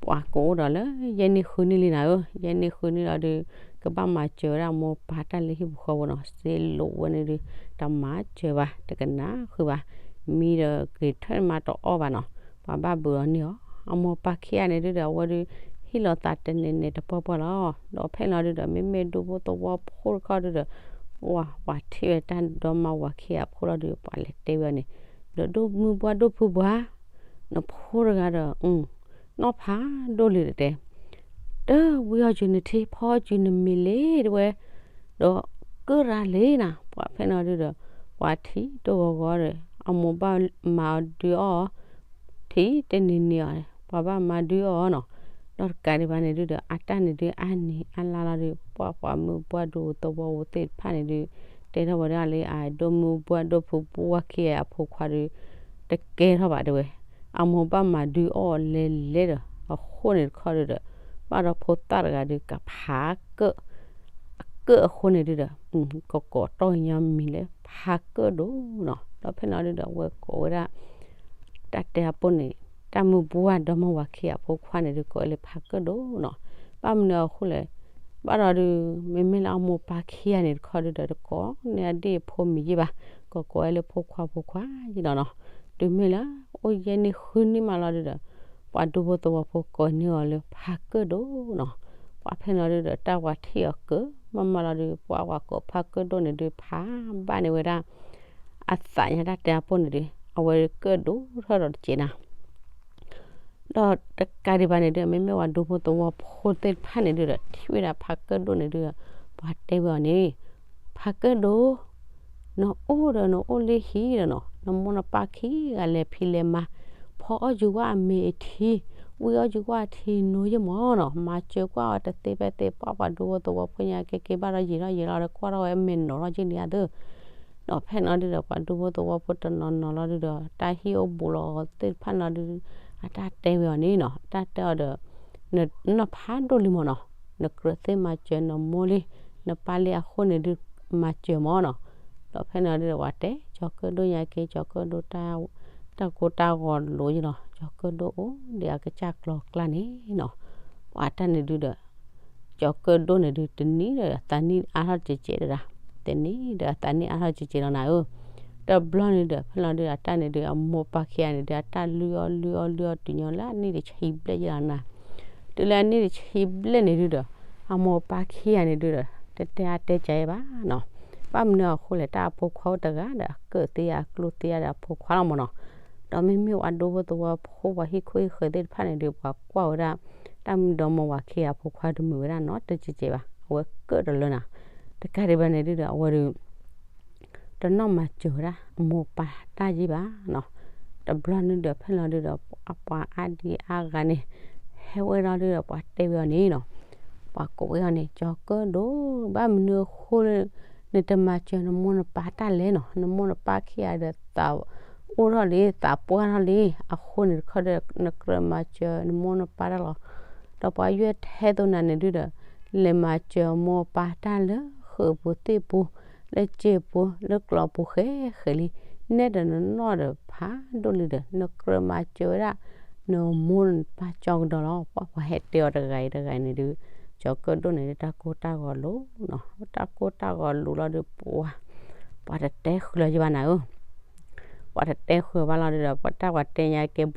ပှၤကအိၣ်ဒီးလၢယဲၢ်နံၣ်ဃုနံၣ်လံနၤဧၢ, ယဲၢ်နံၣ်ဃုနံၣ်လီၤဒုး ကဘၣ်မၤစၢၤဝဲဒၣ်မိၢ်ပၢ်တၢ်လၢဟံၣ်ပူၤဃီပူၤနီၤ, စ့လိာ်ဝဲန့ၣ်ဒုး တမၤစၢၤဘၣ် တကနၣ်ဃုာ်ဘၣ်, မံဒီးဂ့ၤထွဲမးတအီၣ်ဘၣ်နီၤ, ပှၤဘၣ်ဘုးအီၤန့ၢ်အီၤ, အမိၢ်ပၢ်ခံဂၤန့ၣ်ဒုးဒီး အဝဲဒုး ဟ့ၣ်လီၤသးတနဲၤနဲၤတပှၢ်ပှၢ်လီၤ, ဒီးဖဲလီၤဒုးဒီး မ့မ့ၢ်ဒူဖိသဝီဖိတခီဒုးဒီး ပှၤ ပှၤထံၣ်ဝဲတၢ်ဒီမါဝၤခံဂၤအဖိလီၤဒုး ပှၤလဲၤတဲဝဲအီၤန့ၣ်, ဒီးဒိၣ်မုၢ်ပှၢ်ဒိၣ်ဖုပှၢ် နဖိတဂၤဒီး နီၢ်ဖးဒိၣ်လံဒီးတဲ, တဝံအီၣ်စုနထံ ဖီအီၣ်စုနမံၤလံတဝဲ, ဒီးကၢၣ်ရၤလံနၤ, ပှၤဖဲနီၤဒုးဒီး ပှၤထံၣ်တဂီၤဂီၤဒီး အမိၢ်ဘၣ်မၤဒုးအီၣ် ထံၣ်တနံၤနံၤအီၤ ပှၤဘၣ်မၤဒုးအီၣ်နီၤ, ဒီးတကးဒံးဘၣ်န့ၣ်ဒုးဒီး အတၢ်န့ၣ်ဒုးအါနံၤအါလါလီၤဒုး ပှၤပှၤမုၢ်ပှၢ်ဒိၣ်သဝီဖိသ့ၣ်တဖၣ်န့ၣ်ဒုး တဲထီၣ်ဝဲဒၣ်လၢအဒိၣ်မုၢ်ပှၢ်ဒိၣ်ဖုပှၢ်ခံဂၤအဖိခွါဒုး တကဲထီၣ်ဘၣ်တဲဝဲ, အမိၢ်ဘၣ်မၤဒုးအီၣ်လဲၤလဲၤဒီး အဃိန့ၣ်တခီဒုးဒီး ဘၣ်ဒီးဖိသၣ်တဂၤဒုးကဖးကၢၣ် အကၢၣ်အဃိန့ၣ်ဒုးဒီး ကကိးတီၢ်ညီမံၤလၢဖးကၢၣ်ဒိၣ်နီၤ, ဒီးဖဲနီၤဒုးဒီး အဝဲကိးဝဲဒၣ် တၢ်တဲအပိၢ်န့ၣ် တၢ်မုၢ်ပှၢ်ဒီမါဝၤခံဂၤအဖိခွါန့ၣ်ဒုး ကိးဝဲလၢဖးကၢၣ်ဒိၣ်နီၤ, ဘၣ်မနုၤအဃိလဲၣ်, ဘၣ်ဒီးဒုး မ့မ့ၢ်လၢအမိၢ်ပၢ်ခံဂၤန့ၣ်တခီဒုးဒီး တကိးန့ၢ်အဒ့ၣ်ဖိမံၤယ့ၢ်ဘၣ်, ကိးကိးဝဲလၢဖိခွါဖိခွါယ့ၢ်နီၤနီၤ, တုၤမ့ၢ်လၢ အိၣ်ယဲၢ်နံၣ်ဃုနံၣ်မးလီၤဒုးဒီး ပှၤဒူဖိသဝီဖိကိးန့ၢ်အီၤလၢဖးကၢၣ်ဒိၣ်နီၤ, ပှၤဖဲနီၤဒုးဒီး တၢ်ပှၤထံၣ်အီၤကၢၣ်မးမးလီၤဒုး ပှၤပှၤကိးဖးကၢၣ်ဒိၣ်န့ၣ်ဒုး ဖးဘၣ်န့ၢ်ဝဲဒၣ် အသးညါတၢ်တဲအပူၤန့ၣ်ဒီး အဝဲကၢၣ်ဒိၣ်ထီၣ်ဒီးတစဲးနၤ ဒီးတကးဒံးဘၣ်န့ၣ်ဒီး မ့မ့ၢ်ပှၤဒူဖိသဝီဖိသ့ၣ်တဖၣ်န့ၣ်ဒုဒီး ထံၣ်ဝဲဒၣ်ဖးကၢၣ်ဒိၣ်န့ၣ်ဒုဒီး ပှၤတဲဝဲအီၤန့ၣ်, ဖးကၢၣ်ဒိၣ်, နအိၣ်ဒီးနအိၣ်လၢဟံၣ်ဒီးနီၤ, နမိၢ်နပၢ်ခံဂၤလဲၤဖံးလဲၤမၤ, ဖီအီၣ်ယူၤကွၢ်အမဲာ်အထံ, ဝံအီၣ်ယူၤကွၢ်အထံနိယဲၢ်မၢ်နီၤ, မၤစၢၤကွၢ်အီၤတသ့ဖဲသ့, ပှၤဒူဖိသဝီဖိညါက့က့ဘၣ်ဒီးယံာ်ထီၣ်ယံာ်လီၤဒီး ကွၢ်ထီၣ်ဝဲအမဲာ်နီၤထီၣ်က့န့ၣ်အသိး ဒီးဖဲန့ၣ်ဒုဒီး ပှၤဒူဖိသဝီဖိတနီၤနီၤလီၤဒုဒီး တၢ်ဟံၣ်အိၣ်ဘူးလီၤသ့ၣ်တဖၣ်န့ၣ်လီၤဒု, အတၢ်တဲဝဲအီၤန့ၣ်နီၤ, အတၢ်တဲအီၤဒီး နနီၢ်ဖးဒိၣ်လံမၢ်နီၤ, နကြၢးသ့မၤစၢၤနမိၢ်လံ, နပၢ်လံအဃိန့ၣ်ဒု မၤစၢၤမၢ်နီၤ. ဒီးဖဲန့ၣ်ဒုဒီး ပှၤတဲ ကၠီၤကၢၣ်ဒိၣ်ညါက့ ကၠီၤကၢၣ်ဒိၣ် တၢ်ကိၢ်တၢ်ဂီၤလိၤယလီၤ, ကၠီၤကၢၣ်ဒိၣ်အိၣ်ဒံးအကစၢ်ကျီၤကျါန့ၣ်နီၤ, ပှၤတၢ်န့ၣ်ဒုဒီး ကၠီၤကၢၣ်ဒိၣ်န့ၣ်ဒု တနံၤဒီးအသးနံၣ်အါထီၣ်ကဲကဲဒီးဒၣ်, တနံၤဒီးအသးနံၣ်အါထီၣ်ကဲကဲလီၤနၤဧၢ. တဘျီန့ၣ်ဒီး ဖဲလီၤဒုဒီး အတၢ်န့ၣ်ဒု အမိၢ်ပၢ်ခံဂၤန့ၣ်ဒု အတၢ်လုၢ်အီၣ်လုၢ်အီၣ်လုၢ်အီၣ်တုၤညီလၢအနံၣ်တဆံဘျဲၣ်ယလီၤနၤ. တုၤလၢအနံၣ်တဆံဘျဲၣ်န့ၣ်ဒုဒီး အမိၢ်ပၢ်ခံဂၤန့ၣ်ဒုဒီး တတဲအါတဲကၢဘၣ်နီၤ. ဘၣ်မနုၤအဃိလဲၣ် တၢ်အဖိခွါအိၣ်တဂၤဒီး အကၢၣ်သ့အကျိၣ်သ့ဒီးအဖိခွါလီၤမၢ်နီၤ. ဒီးမ့မ့ၢ်ပှၤဒူဖိသဝီဖိ ပှၤဟံၣ်ခိၣ်ဟံၣ်ဃၢၤသ့ၣ်တဖၣ်န့ၣ်ဒု ပှၤကွၢ်ဝဲဒၣ် တၢ်မုၢ်ဒီမါဝၤခံဂၤအဖိခွါတမုာ်ဝဲဒၣ်နီတစဲးကဲဘၣ်, အဝဲကၢၣ်တလၢနၤ. တကးဒံးဘၣ်န့ၣ်ဒုဒီး အဝဲဒု တနီၢ်မၤစၢၤဝဲဒၣ် အမိၢ်ပၢ်တၢ်ယံာ်ဘၣ်နီၤ. တဘျီန့ၣ်ဒီး ဖဲလီၤဒုဒီး ပှၤအါဒံအါဂၤန့ၣ် ဟဲဝဲလီၤဒုဒီး ပှၤတဲဝဲအီၤန့ၣ်နီၤ, ပှၤကိးဝဲအီၤန့ၣ် ကၠီၤကၢၣ်ဒိၣ် ဘၣ်မနုၤအဃိ နတမၤစၢၤနမိၢ်နပၢ်တၢ်လဲၣ်နီၤ, နမိၢ်နပၢ်ခံဂၤဒီးသးအိၣ်ထီၣ်လံ သးပှၢ်ထီၣ်လံ, အဃိန့ၣ်တခီဒီး နကြၢးမၤစၢၤနမိၢ်နပၢ်တၢ်လီၤ. ဒီးပှၤယွဲၢ်ထဲသိးနၤန့ၣ်ဒုဒီး လဲၤမၤစၢၤမိၢ်ပၢ်တၢ်လၢဃုာ်ပူၤသ့ၣ်ပူၤ လၢစဲပူၤ လၢကျီပူၤဃဲဃဲလံ, နဲဒၣ်နနီၢ်ဒီးဖးဒိၣ်လံဒီး နကြၢးမၤစၢၤဝဲဒၣ် နမိၢ်နပၢ်ကၠီကဒီးလီၤ. ပှၤပှၤဟဲတဲအီၤတဂၤအံၤတဂၤန့ၣ်ဒု ကၠီၤကၢၣ်ဒိၣ်န့ၣ်ဒု တၢ်ကိၢ်တၢ်ဂီၤလိၤနီၤ, တၢ်ကိၢ်တၢ်ဂီၤလိၤလီၤဒု ပှၤ ပှၤတတဲဃုာ်လီၤယဘၣ်နၤဧၢ ပှၤတတဲဃုာ်ဘၣ်လီၤဒုဒီး ပှၤတၢ်ပှၤတဲညါကဲ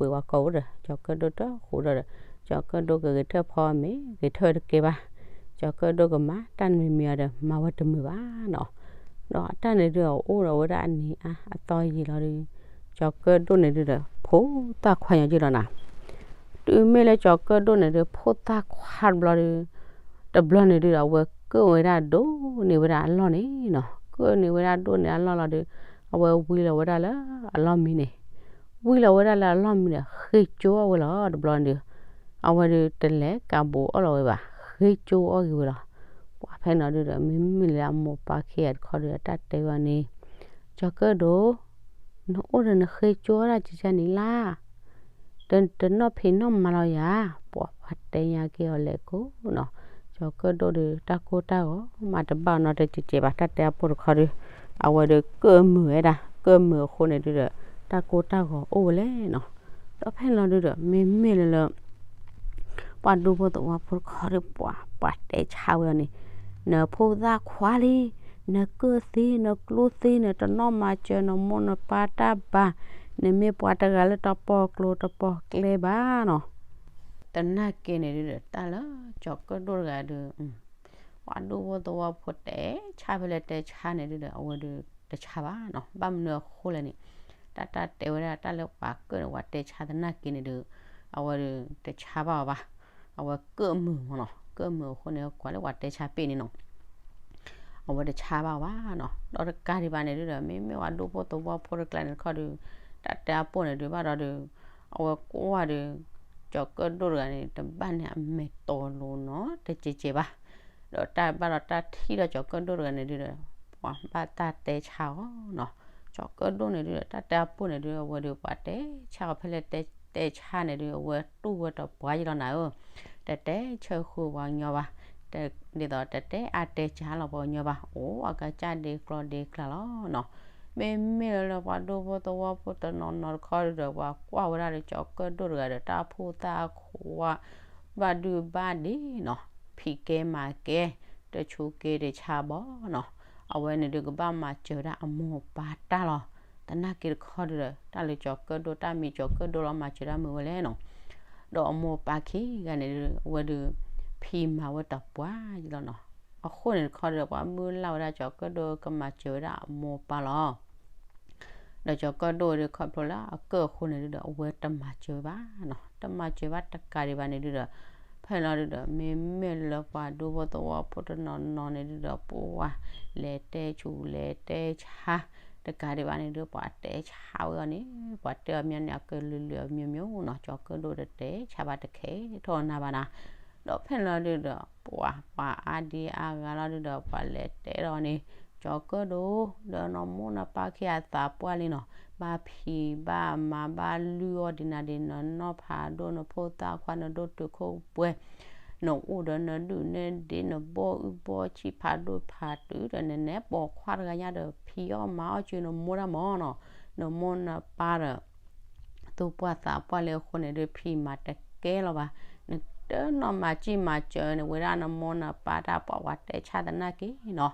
ဘှံးပှၤကိးအိၣ်ဒီး ကၠီၤကၢၣ်ဒိၣ်တဃူဒီး ကၠီၤကၢၣ်ဒိၣ်ကဂဲၤထၢၣ်ဖီမ့ၤ ဂဲၤထၢၣ်တကဲဘၣ်, ကၠီၤကၢၣ်ဒိၣ်ကမၤတၢ်မံၤမံၤအီၤဒီး မၤဝဲတမုာ်ဘၣ်နီၤ. ဒီးအတၢ်န့ၣ်ဒု အအိၣ်ဒီးဝဲဒၣ်အနံၤအါအသီယံာ်လီၤဒု ကၠီၤကၢၣ်ဒိၣ်န့ၣ်ဒုဒီး ဖိသၣ်ခွါညီက့လီၤနၤ. တုၤမ့ၢ်လၢကၠီၤကၢၣ်ဒိၣ်န့ၣ်ဒု ဖိသၣ်ခွါတဘျီဒု တဘျီန့ၣ်ဒုဒီး အဝဲကၢၣ်ဝဲဒၣ်ဒိၣ်န့ၢ်ဝဲဒၣ်အလီၢ်န့ၣ်နီၤ, ကၢၣ်န့ၢ်ဝဲဒၣ်ဒိၣ်န့ၢ်အလီၢ်လီၤဒု အဝဲဝံလီၤဝဲဒၣ်လၢအလီၢ်မံန့ၣ်, ဝံလီၤဝဲဒၣ်လၢအလီၢ်မံဒီး ဃ့ကၠိအီၣ်ဝဲလီၤ တဘျီန့ၣ်ဒု အဝဲဒုတလဲၤကးဘူးအီၣ်လီၤဝဲဘၣ် ဃ့ကၠိအီၣ်ဂ့ၤဝဲလီၤ. ပှၤဖဲန့ၣ်ဒုဒီး မ့မ့ၢ်လၢအမိၢ်ပၢ်ခံဂၤတခီဒု အတၢ်တဲဝဲန့ၣ်, ကၠီၤကၢၣ်ဒိၣ် နအိၣ်ဒီးနဃ့ကၠိအီၣ်ဒၣ်ကကန့ၣ်လၢ် တနီၢ်ဖံးနီၢ်မၤလီၤယၤ, ပှၤပှၤတဲညါက့ၤအီၤလဲၤကိးနီၤ, ကၠီၤကၢၣ်ဒိၣ်ဒီး တၢ်ကိၢ်တၢ်ဂီၤ မၤတဘၣ်နီတစဲးကဲဘၣ် တၢ်တဲအပူၤတခီဒု, အဝဲဒီးကၢၣ်မုာ်ဝဲဒၣ် ကၢၣ်မုာ်အဃိန့ၣ်ဒုဒီး တၢ်ကိၢ်တၢ်ဂီၤအိၣ်ဝဲလဲၣ်နီၤ. ဒီးဖဲန့ၣ်လီၤဒုဒီး မ့မ့ၢ်လၢလၢ ပှၤဒူဖိသဝီဖိတခီဒီး ပှၤပှၤတဲဆါဝဲအီၤန့ၣ်, နဖိသၣ်ခွါလံ, နကၢၣ်သ့ နကျိၣ်သ့ နတနီၢ်မၤစၢၤနမိၢ်နပၢ်တၢ်ဘၣ်, နမ့ၢ်ပှၤတဂၤလၢတပီၢ်ကျိၤတပီၢ်ကျဲဘၣ်နီၤ. သနာ်က့န့ၣ်ဒုဒီး တၢ်လၢကၠီၤကၢၣ်ဒိၣ်တဂၤဒု ပှၤဒူဖိသဝီဖိတဲဆါဖဲလဲၣ်တဲဆါန့ၣ်ဒုဒီး အဝဲဒုတဆါဘၣ်နီၤ. ဘၣ်မနုၤအဃိလဲၣ်န့ၣ်, တၢ်တၢ်တဲဝဲဒၣ်တၢ်လၢပှၤကၢၣ်န့ၣ် ပှၤတဲဆါသနာ်က့န့ၣ်ဒု, အဝဲဒုတဆါဘၣ်အီၤဘၣ်. အဝဲကၢၣ်မုာ်မၢ်နီၤ, ကၢၣ်မုာ်အဃိန့ၣ် ကွၢ်လၢပှၤတဲဆါပ့ၢ်န့ၣ်နီၤ အဝဲတဆါဘၣ်အီၤဘၣ်နီၤ. ဒီးတကးဒံးဘၣ်န့ၣ်ဒုဒီး မ့မ့ၢ်ပှၤဒူဖိသဝီဖိတကျါန့ၣ်တခီဒု, တၢ်တဲအပူၤန့ၣ်ဒုဘၣ်ဒီးဒု, အဝဲကွၢ်ဒု, ကၠီၤကၢၣ်ဒိၣ်တဂၤန့ၣ် တဘၣ်န့ၢ်အမဲာ်တီလိၤနီတစဲးကဲဘၣ်. ဒီးတၢ်ဘၣ်ဒီးတၢ်ထံၣ်ဒီးကၠီၤကၢၣ်ဒိၣ်တဂၤန့ၣ်ဒုဒီး ပှၤဘၣ်တၢ်တဲဆါအီၤနီၤ. ကၠီၤကၢၣ်ဒိၣ်န့ၣ်ဒုဒီး တၢ်တဲအပူၤန့ၣ်ဒု အဝဲဒုပှၤတဲဆါအီၤဖဲလဲၣ်တဲဆါန့ၣ်ဒု အဝဲတူၢ်ဝဲတပှၢ်ယလီၤနၤဧၢ, တတဲဆၢဃုာ်ပှၤကညီဘၣ်, ဒ်သိးတတဲအါတဲကၢလီၤပှၤကညီဘၣ်, အိၣ်အကစၢ်ဒ့ကျီဒ့ကျါလီၤနီၤ. မ့မ့ၢ်လၢပှၤဒူဖိသဝီဖိတနီၤနီၤတခီဒုဒီး ပှၤကွၢ်ဝဲဒၣ်ဒီးကၠီၤကၢၣ်ဒိၣ်တဂၤဒီး တၢ်ဖိသၣ်ခွါ ဘၣ်ဒုဘၣ်ဒ့နီၤ, ဖံးကဲမၤကဲ, တဆူက့တဆါဘီနီၤ. အဝဲန့ၣ်ဒုကဘၣ်မၤစၢၤဝဲဒၣ်အမိၢ်ပၢ်တၢ်လီၤ. သနာ်က့တခီဒုဒီး တၢ်လၢကၠီၤကၢၣ်ဒိၣ် တၢ်မံၤကၠီၤကၢၣ်ဒိၣ်လီၤ မၤစၢၤတၢ်မုာ်ဝဲလဲၣ်နီၤ. ဒီးအမိၢ်ပၢ်ခံဂၤန့ၣ်ဒု အဝဲဒု ဖံးမၤဝဲတပှၢ်ယလီၤနီၤ. အဃိန့ၣ်တခီဒုဒီး ပှၤမုၢ်လၢ်ဝဲဒၣ်ကၠီၤကၢၣ်ဒိၣ်ကမၤစၢၤဝဲဒၣ်အမိၢ်ပၢ်လီၤ. ဒီးကၠီၤကၢၣ်ဒိၣ်ဒုး ခီဖျိလၢအကၢၣ်အဃိန့ၣ်ဒုးဒီး အဝဲတမၤစၢၤဘၣ်နီၤ, တမၤစၢၤဘၣ်တကးဒံးဘၣ်န့ၣ်ဒုးဒီး ဖဲလီၤဒုးဒီး မ့မ့ၢ်လၢပှၤဒူဖိသဝီဖိတနီၤနီၤန့ၣ်ဒုးဒီး ပှၤလဲၤတဲဆူးလဲၤတဲဆါ တကးဒံးဘၣ်န့ၣ်ဒုး ပှၤတဲဆါဝဲအီၤန့ၣ် ပှၤတဲအီၤမ့ၢ်န့ၣ် အကလုာ်လုာ်အမျိုးမျိုးနီၤ, ကၠီၤကၢၣ်ဒိၣ်တတဲဆါဘၣ်တခဲထီၣ်နၤဘၣ်နၤ, ဒီးဖဲလီၤဒုးဒီး ပှၤ ပှၤအါဒံအါဂၤလီၤဒုးဒီး ပှၤလဲၤတဲဒီးန့ၣ် ကၠီၤကၢၣ်ဒိၣ် ဒီးနမိၢ်နပၢ်ခံဂၤသးပှၢ်လံနီၤ, ဘၣ်ဖံးဘၣ်မၤဘၣ်လုၢ်အီၣ်ဒံးနၤဒံး နနီၢ်ဖးဒိၣ် နဖိသၣ်ခွါ နဒိၣ်တုာ်ခိၣ်ပှဲၤ နအိၣ်ဒီးနဒုၣ်နဲဒ့ နဘီၣ်အုၣ်ဘီၣ်ဆံၣ်ဖးဒိၣ်ဖးတုၤဒီး နနဲပိာ်ခွါတဂၤညါဒီး ဖံးအီၣ်မၤအီၣ်က့ၤနမိၢ်တၢ်မၢ်နီၤ, နမိၢ်နပၢ်ဒီး သူၣ်ပှၢ်သးပှၢ်လံအဃိန့ၣ်ဒုး ဖံးမၤတကဲလီၤဘၣ်, နတနီၢ်မၤစံၣ်မၤစၢၤန့ၣ် ဝဲဒၣ်နမိၢ်နပၢ်တၢ် ပှၤ ပှၤတဲဆါသနာ်က့နီၤ,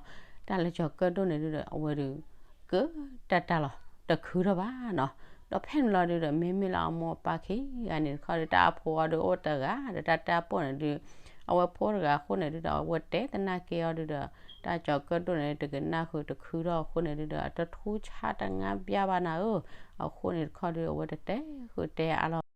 တၢ်လၢကၠီၤကၢၣ်ဒိၣ်န့ၣ်ဒုးဒီး အဝဲဒုး ကၢတၢ်တၢ်လီၤ တခုထီၣ်ဘၣ်နီၤ, ဒီးဖဲန့ၣ်လီၤဒုးဒီး မ့မ့ၢ်လၢအမိၢ်အပၢ်ခံဂၤန့ၣ်တခီဒုး တၢ်အဖိအီၤဒုးအိၣ်တဂၤဒီး တၢ်တဲအပိၢ်န့ၣ်ဒုး အဝဲဖိတဂၤအဃိန့ၣ်ဒုးဒီး အဝဲတဲသနာ်က့အီၤဒုးဒီး တၢ်ကၠီၤကၢၣ်ဒိၣ်န့ၣ် တကနၣ်ဃုာ်တခုထီၣ်အဃိန့ၣ်ဒုးဒီး အတထူဆါတငါဘၠၣ်ဘၣ်နၤဧၢ, အဃိန့ၣ်တခီဒုး အဝဲတတဲဃုာ်တဲအါလီၤ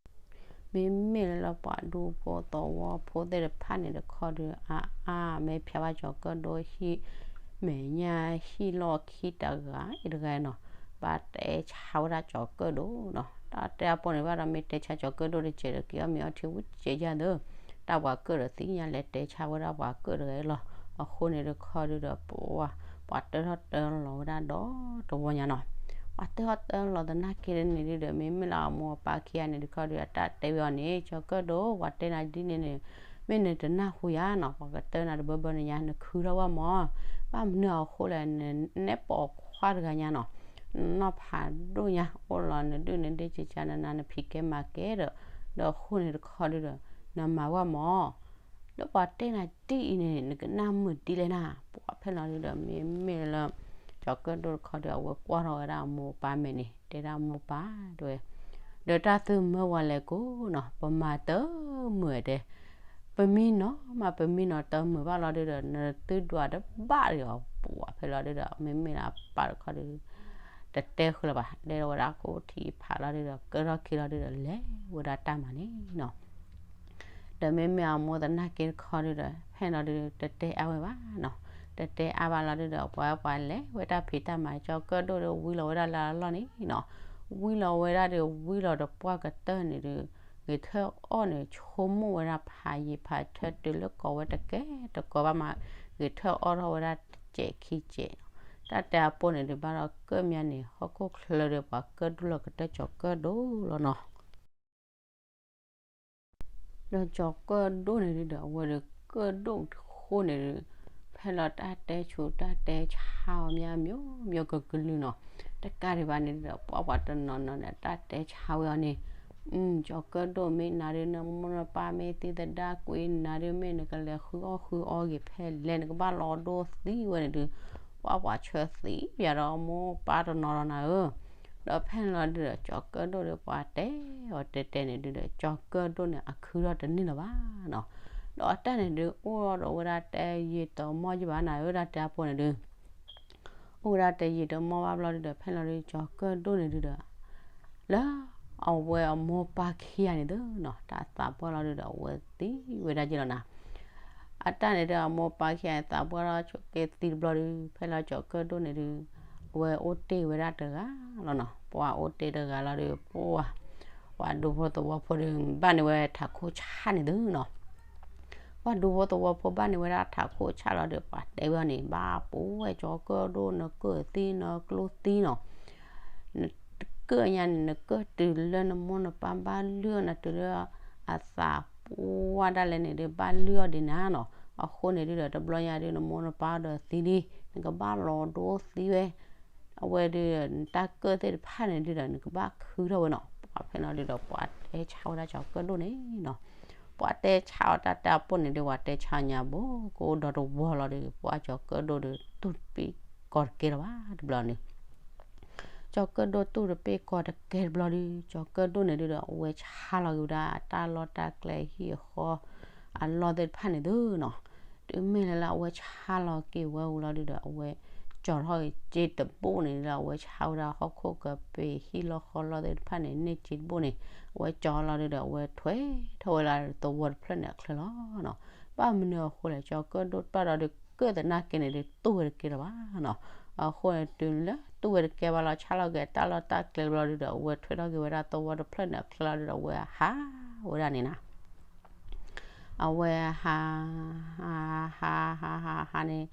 မ့မ့ၢ်လၢပှၤဒူဖိသဝီဖိသ့ၣ်တဖၣ်န့ၣ်တခီဒုး အါအါ မ့ၢ်ဖျါဘၣ်ကၠီၤကၢၣ်ဒိၣ်ဟံၣ် မဲာ်ညါဟံၣ်လီၢ်ခံတဂၤအံၤတဂၤနီၤ, ဘၣ်တဲဆါဝဲဒၣ်ကၠီၤကၢၣ်ဒိၣ်နီၤ, တၢ်တဲအပိၢ်န့ၣ်ဘၣ်ဒီး မ့ၢ်တဲဆါကၠီၤကၢၣ်ဒိၣ်တစဲးဒီး က့ၤအီၣ်မ့ၤအီထံဝံၤတစဲးယါသၢ, တၢ်ပှၤကၢၣ်ဒီးသ့ၣ်ညါလဲၤတဲဆါဝဲဒၣ်ပှၤကၢၣ်တဂၤအံၤလီၤ, အဃိန့ၣ်တခီဒုးဒီး ပှၤ ပှၤတၢထီၣ်တၢလီၤဝဲဒၣ်ဒီးတဝီညါနီၤ, ပှၤတၢထီၣ်တၢလီၤသနာ်က့န့ၣ်ဒုးဒီး မ့မ့ၢ်လၢအမိၢ်အပၢ်ခံဂၤန့ၣ်တခီဒုး အတၢ်တဲဝဲအီၤန့ၣ် ကၠီၤကၢၣ်ဒိၣ် ပှၤတဲနၤဒ်န့ၣ်န့ၣ် မ့ၢ်နတနၢ်ဟူယါနီၤ, ပှၤကတၢနၤတဘၢဘၢန့ၣ်ညါ နခုထီၣ်ဝဲမၢ်, ဘၣ်မနုၤအဃိလဲၣ် နနဲပိာ်ခွါတဂၤညါနီၤ, နနီၢ်ဖးဒိၣ်ညါ အိၣ်လီၤနဒုၣ်နဒ့ကကနနၤ နဖံးကဲမၤကဲဒီး, ဒီးအဃိန့ၣ်တခီဒုးဒီး နမၤဝဲမၢ် လၢပှၤတဲနၤဒ်အံၤန့ၣ် နကနၣ်မုာ်ဒ်လဲၣ်နၤ, ပှၤဖဲလီၤဒုးဒီး မ့မ့ၢ်လၢ ကၠီၤကၢၣ်ဒိၣ်တခီဒီး အဝဲကွၢ်ထီၣ်ဝဲဒၣ်အမိၢ်အပၢ်မဲာ်န့ၣ် တဲဒၣ်မိၢ်ပၢ်တဲဝဲ, ဒီးတၢ်သုမၢဝဲလဲၣ်ကိးနီၤ, ပမၤတမုာ်တဲ, ပမံနီၤမး ပမံနီၤတမုာ်ဘၣ်လီၤဒုးဒီး နသုဒွးတဘၣ်ဒီးအီၤ, ပှၤဖဲလီၤဒုးဒီး မ့မ့ၢ်လၢအပၢ်တခီဒုး တတဲဃုာ်လၢၤဘၣ်, တဲထီၣ်ဝဲဒၣ်ကိးထံးဖးလီၤဒုးဒီး ကၢထီၣ်ခံလီၤဒုးဒီး လဲၤဝဲဒၣ်တၢ်မၤန့ၣ်နီၤ ဒီးမ့မ့ၢ်အမိၢ်သနာ်က့တခီဒုးဒီး ဖဲလီၤဒုး တတဲအါဝဲဘၣ်နီၤ, တတဲအါဘၣ်လီၤဒုးဒီး ပှၤပှၤလဲၤဝဲတၢ်ဖံးတၢ်မၤ ကၠီၤကၢၣ်ဒိၣ်ဒီး ဝံလီၤဝဲဒၣ်လၢအလီၢ်န့ၣ်နီၤ, ဝံလီၤဝဲဒၣ်ဒီး ဝံလီၤတပှၢ်ကတၢၢ်န့ၣ်ဒုး ဂဲၤထၢၣ်အီၣ်န့ၣ် ဆိကမိၣ်ဝဲဒၣ်ဖးယံာ်ဖးထၢတုၤလၢကိးဝဲတကဲတကိးဘၣ်မး, ဂဲၤထၢၣ်အီၣ်ထီၣ်ဝဲဒၣ်တစဲးခံစဲးနီၤ, တၢ်တဲအပိၢ်န့ၣ်ဒုး ဘၣ်ဒီးကၢၣ်မးန့ၣ် ဟီၣ်ခိၣ်ချၢဒီး ပှၤကၢၣ်ဒိၣ်လီၤကတၢၢ်ကၠီၤကၢၣ်ဒိၣ်လီၤနီၤ ဒီးကၠီၤကၢၣ်ဒိၣ်န့ၣ်ဒုးဒီး အဝဲဒီးကၢၣ်ဒိၣ်တဃိန့ၣ်ဒုး ဖဲလီၤတၢ်တဲဆူးတၢ်တဲဆါအီၤမး မျိုးမျိုးကကလုာ်နီၤ, တကးဒံးဘၣ်န့ၣ်ဒုးဒီး ပှၤပှၤတနီၤနီၤန့ၣ် တၢ်တဲဆါဝဲအီၤန့ၣ်, ကၠီၤကၢၣ်ဒိၣ်မ့ၢ်နၤဒုး နမိၢ်နပၢ်မ့ၢ်သံသဒၣ်ကွံာ်နၤဒုး မ့ၢ်နကလဲၤဃုအီၣ်ဃုအီဂ့ၤဖဲလဲၣ် နကဘၣ်လီၤဒိသံဝဲန့ၣ်ဒုး, ပှၤပှၤဆၢသံပယၤဒီးမိၢ်ပၢ်တနီၤလီၤနၤဧၢ ဒီးဖဲန့ၣ်လီၤဒုးဒီး ကၠီၤကၢၣ်ဒိၣ်ဒီးပှၤတဲအီၤတဲတဲန့ၣ်ဒုးဒီး ကၠီၤကၢၣ်ဒိၣ်န့ၣ် အခုထီၣ်တန့ၢ်လၢၤဘၣ်နီၤ, ဒီးအတၢ်န့ၣ်ဒုး အိၣ်ဒီးဝဲဒၣ်တယံာ်တမီၢ်ယဘၣ်နၤဧၢ တၢ်တဲအပိၢ်န့ၣ်ဒုး အိၣ်ဝဲဒၣ်တယံာ်တမီၢ်ဘၣ်ဘျီဒုးဒီး ဖဲလီၤဒုး ကၠီၤကၢၣ်ဒိၣ်န့ၣ်ဒုးဒီး လၢအဝဲအမိၢ်ပၢ်ခံဂၤန့ၣ်သ့ၣ်နီၤ တၢ်သးပှၢ်လီၤဒုးဒီး အဝဲသံဝဲဒၣ်က့လီၤနၤ အတၢ်န့ၣ်ဒီး အမိၢ်ပၢ်ခံဂၤသးပှၢ်လီၤဆိးက့သံတဘျီဒုး ဖဲလီၤကၠီၤကၢၣ်ဒိၣ်န့ၣ်ဒုး အဝဲအိၣ်တ့ၢ်ဝဲဒၣ်တဂၤလီၤနီၤ ပှၤအိၣ်တ့ၢ်တဂၤလီၤဒုး ပှၤ ပှၤဒူဖိသဝီဖိဒုး ဘၣ်န့ၢ်ဝဲထးခိၣ်ဆၣ်န့ၣ်သ့ၣ်နီၤ ပှၤဒူဖိသဝီဖိဘၣ်န့ၢ်ဝဲဒၣ်ထးခိၣ်ဆၣ်လီၤဒီး ပှၤတဲဝဲအီၤန့ၣ် ဘၣ်ပူၤဝဲကၠီၤကၢၣ်ဒိၣ် နကၢၣ်သံနကျိသံနီၤ နကၢၣ်ညါန့ၣ် နကၢၣ်တုၤလၢနမိၢ်နပၢ်ဘၣ်လုၢ်အီၣ်နၤတုၤလၢအသးပှၢ်ဒၣ်လဲာ်န့ၣ်ဒီး ဘၣ်လုၢ်အီၣ်ဒံးနၤနီၤ အဃိန့ၣ်ဒုးဒီး တဘျီညါဒုး နမိၢ်နပၢ်ဒီးသံလံ နကဘၣ်လီၤဒိသံဝဲ အဝဲဒုး နတၢ်ကၢၣ်သ့ၣ်တဖၣ်န့ၣ်ဒုးဒီး နကဘၣ်ခုထီၣ်ဝဲနီၤ ပှၤဖဲလီၤဒုးဒီး ပှၤတဲဆါဝဲဒၣ်ကၠီၤကၢၣ်ဒိၣ်န့ၣ်နီၤ ပှၤတဲဆါအီၤတၢ်တဲအပိၢ်န့ၣ်ဒုး ပှၤတဲဆါညါဘိ ကအိၣ်ဒီးတဝီလီၤဒီး ပှၤကၠီၤကၢၣ်ဒိၣ်ဒီး တူၢ်တပ့ၢ်ကီၢ်တကဲလၢၤဘၣ်တဘျီန့ၣ် ကၠီၤကၢၣ်ဒိၣ်တူၢ်တပ့ၢ်ကီၢ်တကဲတဘျီဒုး ကၠီၤကၢၣ်ဒိၣ်န့ၣ်ဒုးဒီး အဝဲဆါလီၤက့ၤဝဲဒၣ်အတၢ်လီၢ်တၢ်ကျဲဟံၣ်အဃီ အလီၢ်သ့ၣ်တဖၣ်န့ၣ်သ့ၣ်နီၤ တုၤမ့ၢ်လၢလၢအဝဲဆါလီၤက့ၤဝဲဝံၤလီၤဒုးဒီး အဝဲ ကၠီၤထီၣ်က့ၤစ့တဘိၣ်န့ၣ်လၢအဝဲဆါဝဲဒၣ်ဟီၣ်ခိၣ်ကပ့ၤဟံၣ်လီၢ်ဃီလီၢ်သ့ၣ်တဖၣ်န့ၣ် န့ၢ်စ့တဘိၣ်န့ၣ် အဝဲကၠီၤလီၤဒုဒီး အဝဲထွဲထီၣ်ဝဲလီၤသဝီတဖျၢၣ်န့ၣ်အချၢလီၤနီၤ. ဘၣ်မနုၤအဃိလဲၣ် ကၠီၤကၢၣ်ဒိၣ်တဖၣ်ဒီး ကၢၣ်သနာ်က့န့ၣ်ဒုး တူၢ်ဝဲတကဲလၢၤဘၣ်နီၤ. အဃိန့ၣ်တုၤလၢတူၢ်ဝဲတကဲဘၣ်လီၤ ဆါလီၤက့ၤတၢ်လီၢ်တၢ်ကျဲတဘျီဒုဒီး အဝဲထွဲထီၣ်က့ၤဝဲဒၣ်သဝီတဖျၢၣ်န့ၣ်အချၢလီၤဒုဒီး အဝဲဟးဝဲဒၣ်န့ၣ်နီၤ. အဝဲဟး ဟး ဟး ဟး ဟး ဟးန့ၣ်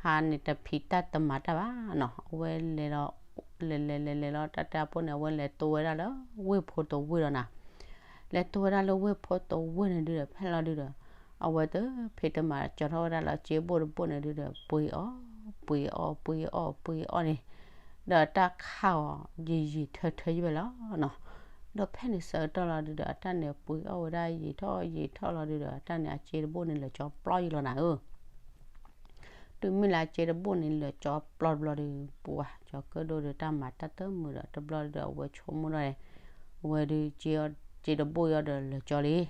ဟးန့ၣ်တဖံးတၢ်တမၤတၢ်ဘၣ်နီၤ. အဝဲလဲၤလီၤ လဲၤလဲၤလဲၤလဲၤလီၤ တၢ်တဲအပိၢ်န့ၣ် အဝဲလဲၤတိဝဲဒၣ်လၢဝ့ၢ်ဖိတဝ့ၢ်ဒီးနီၤ. လဲၤတိဝဲဒၣ်လၢဝ့ၢ်ဖိတဝ့ၢ်န့ၣ်ဒုဒီး ဖဲလီၤဒုဒီး အဝဲတဖံးတမၤ ကၠီၤထီၣ်ဝဲဒၣ်လၢစ့ဘိၣ်တဘိၣ်န့ၣ်ဒုဒီး ပှ့ၤအီၣ် ပှ့ၤအီၣ် ပှ့ၤအီၣ် ပှ့ၤအီၣ်န့ၣ် ဒီးတၢ်ခးအီၤ ယံာ်ယံာ်ထၢထၢယံာ်ဝဲလီၤနီၤ. ဒီးဖဲန့ၣ်ဆၢကတီၢ်လီၤဒုဒီး အတၢ်န့ၣ်ပှ့ၤအီၣ်ဝဲဒၣ်ယံာ်ထီၣ်ယံာ်ထီၣ်လီၤဒုဒီး အတၢ်န့ၣ်အစ့တဘိၣ်န့ၣ် လၢာ်ကၠီပျီယံာ်လီၤနၤဧၢ တုၤမ့ၢ်လၢအစ့တဘိၣ်န့ၣ်လၢာ်ကၠီပျီတဘျီဒီး ပှၤကၠီၤကၢၣ်ဒိၣ်ဒီးတၢ်မၤတၢ်တမုာ်ဒီး တဘျီဒီးအဝဲဆိကမိၣ်ဒီး အဝဲဒုးစ့တဘိၣ်အံၤဒီးလၢာ်ကၠီလံ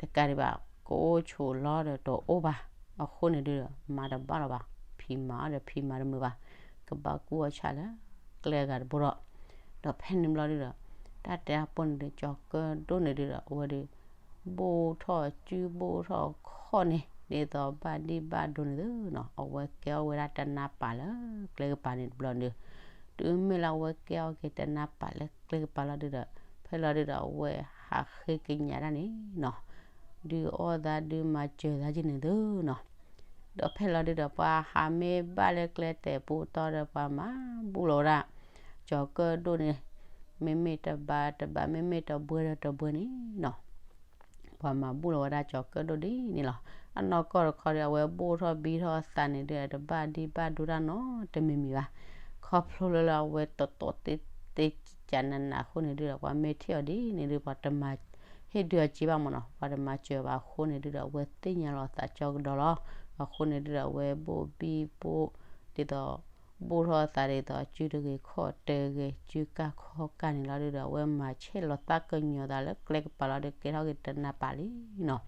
တကးဒံးဘၣ် ကအိၣ်ဆိးလီၤဒီးတအိၣ်ဘၣ်. အဃိန့ၣ်ဒုဒီး မၤတဘၣ်လီၤဘၣ် ဖံးမၤအီၤဒီးဖံးမၤတမုာ်ဘၣ်. ကဘၣ်ကူၣ်အီၣ်ဆၣ်လၢကျဲဂၤတဘိဒီး ဒီးဖဲန့ၣ်ဘျီဒုဒီး တၢ်တဲအပိၢ်န့ၣ်ဒုး ကၠီၤကၢၣ်ဒိၣ်န့ၣ်ဒုဒီး အဝဲဒုး ဘိၣ်ထီၣ်စုဘိၣ်ထီၣ်ခီၣ်န့ၣ် ဒ်သိးဘၣ်ဒံၣ်ဘၣ်ဒိန့ၣ်သုနီၤ အဝဲကဲအီၣ်ဝဲဒၣ်တနါပာ်လၢကျဲကပၤန့ၣ်တဘျီဒုး တုၤမ့ၢ်လၢအဝဲကဲအီၣ်က့ၤတနါပာ်လၢကျဲကပၤလီၤဒုဒီး ဖဲလီၤဒုဒီး အဝဲဟးဃ့ကညးတၢ်န့ၣ်နီၤ ဒုးအီၣ်သးဒုးမၤစၢၤသးက့ၤန့ၣ်သုနီၤ ဒီးဖဲလီၤဒုဒီး ပှၤဟးမ့ၢ်ဘၣ်လၢကျဲတဲာ်ပူၤတီဒီး ပှၤမၤဘူၣ်လီၤဝဲဒၣ် ကၠီၤကၢၣ်ဒိၣ်န့ၣ် မ့မ့ၢ်တဘးတဘး မ့မ့ၢ်တဘှဲဒီးတဘှဲန့ၣ်နီၤ ပှၤမၤဘူၣ်လီၤဝဲဒၣ်ကၠီၤကၢၣ်ဒိၣ်ဒ်န့ၣ်လီၤ. အနီၢ်ကီၢ်တခီဒီး အဝဲဘိၣ်ထီၣ်ဘံထီၣ်အသးန့ၣ်ဒုး တဘၣ်ဒံးဘၣ်ဒိတၢ်နီတမံၤမံၤဘၣ်. ခီဖျိလၢလၢအဝဲတီတီတ့တ့ကနးနးအဃိန့ၣ်ဒုဒီး ပှၤမ့ၢ်ထံၣ်အီၤဒ်န့ၣ်ဒုး ပှၤတမၤဟ့ၣ်ဒုးအီၤက့ၤဘၣ်မ့ၢ်နီၤ ပှၤတမၤစၢၤဘၣ်အဃိန့ၣ်ဒုဒီး အဝဲသ့ၣ်ညါလီၤသးကၠီကဒီးလီၤ. အဃိန့ၣ်ဒုဒီး အဝဲဘိၣ်ဘံဘိၣ် ဒ်သိး ဘိၣ်ထီၣ်အသးဒ်သိး စုတဂ့ၤခီၣ်တဂ့ၤ စုကၢ်ခီကၢ်န့ၣ်လီၤဒုဒီး အဝဲမၤဆဲးလီၤသးကညီၤသးလၢကျဲကပၤလီၤဒုး ကဲထီၣ်က့ၤတနါပာ်လံနီၤ.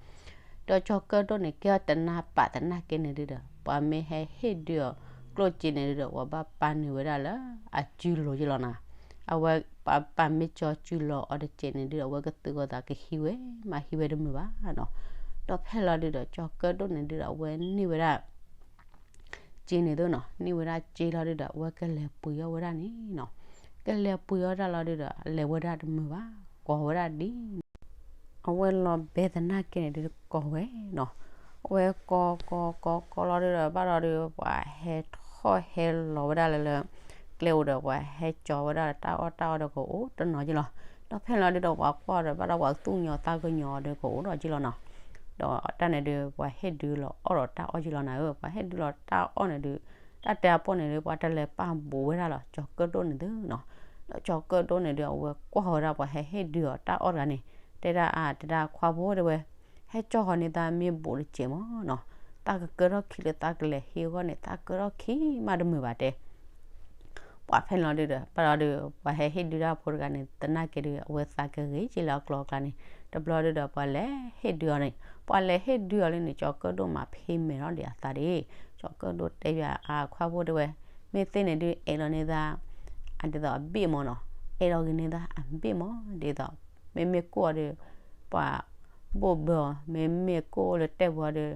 ဒီးကၠီၤကၢၣ်ဒိၣ်န့ၣ် ကဲအီၤတနါပာ်သနာ်က့န့ၣ်ဒုဒီး ပှၤမ့ၢ်ဟဲဟ့ၣ်ဒုးအီၤ ကျိၣ်စ့န့ၣ်ဒုဒီး ပှၤဘၣ်ပာ်နုာ်ဝဲဒၣ်လၢအစုလိၤက့ၤလီၤနီၤ. အဝဲပှၤပာ်မ့ၢ်ကၠီၤစုလိၤအီၤတစဲးန့ၣ်ဒုဒီး အဝဲကသုးဂီၤသးကဟံးဝဲ မၤဟံးဝဲတမုာ်ဘၣ်နီၤ. ဒီးဖဲလီၤဒုဒီး ကၠီၤကၢၣ်ဒိၣ်န့ၣ်ဒုဒီး အဝဲန့ၢ်ဝဲဒၣ် စ့န့ၣ်သုနီၤ န့ၢ်ဝဲဒၣ်စ့လီၤဒုဒီး အဝဲကလဲၤပှ့ၤအီၣ်ဝဲဒၣ်န့ၣ်နီၤ. ကလဲၤပှ့ၤအီၣ်တၢ်လီၤဒုဒီး လဲၤဝဲဒၣ်တမုာ်ဘၣ် ကိးဝဲဒၣ်ဒ် အဝဲလီၤဘဲသနာ်က့န့ၣ်ဒုးကိးဝဲနီၤ. အဝဲကိးကိးကိးကိးလီၤဒုဒီး ဘၣ်ဒီးဒုး ပှၤဟဲထီၣ်ဟဲလီၤဝဲဒၣ်လၢလၢ ကျဲအိၣ်ဒီး ပှၤဟဲကၠီၤဝဲဒၣ်တၢ်အီၣ်တၢ်အီဒီးကအိၣ်တနီၤက့ၤလီၤ. ဒီးဖဲလီၤဒုဒီး ပှၤကွၢ်ဒီး ဘၣ်ဒီးပှၤသူၣ်ကညီၤသးကညီၤဒီးကအိၣ်ဒီးက့ၤလီၤနီၤ. ဒီးတၢ်န့ၣ်ဒုး ပှၤဟ့ၣ်ဒုးလီၤအီၣ်ဒီးတၢ်အီၣ်က့ၤလီၤနၤဧၢ ပှၤဟ့ၣ်ဒုးလီၤတၢ်အီၣ်န့ၣ်ဒုး တၢ်တဲအပိၢ်န့ၣ်ဒုး ပှၤတလဲၤပာ်ဘူးဝဲဒၣ်လီၤ ကၠီၤကၢၣ်ဒိၣ်န့ၣ်သုနီၤ. ဒီးကၠီၤကၢၣ်ဒိၣ်န့ၣ်ဒုး အဝဲကွၢ်ဝဲဒၣ်ပှၤဟဲဟ့ၣ်ဒုးအီၤတၢ်အီၣ်တဂၤန့ၣ် တဲဒၣ်အါ တဲဒၣ်ခွါဖိတဲဝဲ ဟဲကၠီၤဃီၤန့ၢ်သးမ့ၢ်ဘူးတစဲးမ့ၢ်နီၤ သးကကၢထီၣ်ခံလၢသးကလဲၤဟ့ၣ်အဂီၢ်န့ၣ် သးကၢထီၣ်ခံမးတမုာ်ဘၣ်တဲ ပှၤဖဲန့ၣ်လီၤဒုဒီး ဘၣ်ဒီးဒုး ပှၤဟဲဟ့ၣ်ဒုးတၢ်ဖိတဂၤန့ၣ် သနာ်က့ဒုး အဝဲသးကဂ့ၤက့ၤလၢအကျိၤအကျဲန့ၣ် တဘျီဒုဒီး ပှၤလဲၤဟ့ၣ်ဒုးအီၤန့ၣ် ပှၤလဲၤဟ့ၣ်ဒုးအီၤလံန့ၣ် ကၠီၤကၢၣ်ဒိၣ်မၤဖံးမဲာ်ထီၣ်ဒံးအသးဒၣ် ကၠီၤကၢၣ်ဒိၣ်တဲယၤအါ ခွါဖိတဲဝဲ မ့ၢ်သ့န့ၣ်ဒုး အဲၣ်လီၤန့ၢ်သး အဒ်သိးအဘ့ၣ်မ့ၢ်နီၤ အဲၣ်လီၤက့ၤန့ၢ်သးအဘ့ၣ်မ့ၢ် ဒ်သိး မ့မ့ၢ်ကိၣ်အီၤဒီး ပှၤဘိၣ်ဘၢအီၤ မ့မ့ၢ်ကိၣ်အိၣ်လၢတဲာ်ပူၤအီၤဒီး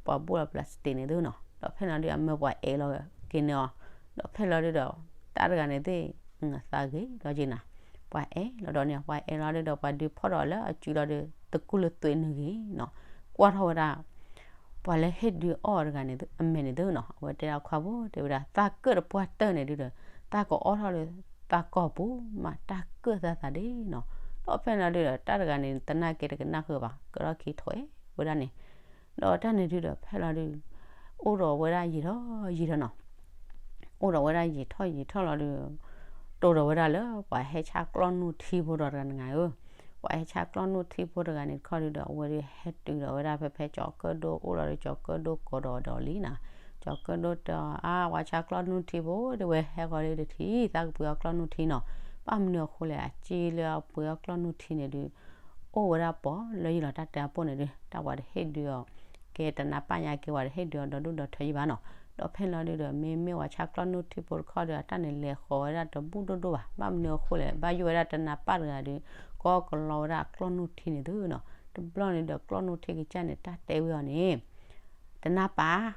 ပှၤဘိၣ်လီၤ plastic န့ၣ်သုနီၤ ဒီးဖဲန့ၣ်လီၤဒုး အမၢပှၤအဲၣ်လီၤက့ၤန့ၢ်အီၤ ဒီးဖဲလီၤဒုဒီး တၢ်တဂၤန့ၣ်သ့ၣ် သးဂ့ၤဒီးက့ၤနၤ ပှၤအဲၣ်လီၤဒီးန့ၣ် ပှၤအဲၣ်လီၤဒုဒီး ပှၤဒုးဖီၣ်ဒီးလၢအစုလီၤဒီး သကူလၢသွံၣ်နုာ်ဂ့ၤနီၤ ကွၢ်ထီၣ်ဝဲဒၣ် ပှၤလၢဟ့ၣ်ဒုးအီၣ်တဂၤန့ၣ် အမဲာ်န့ၣ်သုနီၤ အဝဲတဲဒၣ်ခွါဖိတဲဝဲဒၣ် သးကၢၣ်တပှၢ်တၢၢ်န့ၣ်ဒုဒီး သးကအီၣ်ထီၣ်လၢ သးကီၢ်ပူၤမးတၢ်ကၢၣ်သးသးဒၣ်နီၤ ဒီးဖဲန့ၣ်လီၤဒုဒီး တၢ်တဂၤန့ၣ် သနာ်က့တကနၣ်ဃုာ်ဘၣ် ကၢထီၣ်ခံထွဲဝဲဒၣ်န့ၣ် ဒီးတၢ်န့ၣ်ဒုဒီး ဖဲလီၤဒု အိၣ်ဒီးဝဲဒၣ်ယံာ်ထီၣ်ယံာ်ထီၣ်နီၤ အိၣ်ဒီးဝဲဒၣ်ယံာ်ထီၣ်ယံာ်ထီၣ်လီၤဒု တိၢ်ဒီးဝဲဒၣ်လၢ ပှၤဟဲဆါကျီၢ်နူၢ်ထံဖိဒီးတဂၤတဂၤဧၢ ပှၤဟဲဆါကျီၢ်နူၢ်ထံဖိတဂၤန့ၣ်တခီဒုဒီး အဝဲဒုးဟဲတုၤဒီးဝဲဒၣ် ဖဲဖဲကၠီၤကၢၣ်ဒိၣ်အိၣ်လီၤဒီး ကၠီၤကၢၣ်ဒိၣ်ကိးဒီးဒီးလံနီၤ ကၠီၤကၢၣ်ဒိၣ်တဲအီၤ အါ ပှၤဆါကျီၢ်နူၢ်ထံဖိတဲဝဲ ဟဲဃီၤလၢတထံၣ် သးကပှ့ၤအီၤကျီၢ်နူၢ်ထံနီၤ ဘၣ်မနုၤအဃိလဲၣ် အစ့လၢအပှ့ၤအီၤကျီၢ်နူၢ်ထံန့ၣ်ဒု အိၣ်ဝဲဒၣ်ပီၣ်လၢယလီၤ တၢ်တဲအပိၢ်န့ၣ်ဒု တၢ်ပှၤတဟ့ၣ်ဒုးအီၤ ကဲတနါပၢ်ညါက့ၤ ပှၤတဟ့ၣ်ဒုးအီၤဒီဒူၣ်ဒီထၢယံၤဘၣ်နီၤ ဒီးဖဲန့ၣ်လီၤဒုဒီး မ့မ့ၢ်ပှၤဆါကျီၢ်နုၢ်ထံဖိတခီဒီး အတၢ်န့ၣ်လဲၤဃီၤဝဲဒၣ်တဘူၣ်ဒိၣ်ဒိၣ်ဘၣ်. ဘၣ်မနုၤအဃိလဲၣ်, ဘၣ်ယိၣ်ဝဲဒၣ်တနါပၢ်တဂၤဒီး ကအီၣ်ကလီဝဲဒၣ်အကျီၢ်နုၢ်ထံန့ၣ်သုနီၤ. တဘျီန့ၣ်ဒီး ကျီၢ်နုၢ်ထံကစၢ်န့ၣ် တၢ်တဲဝဲအီၤန့ၣ်, တနါပၢ်,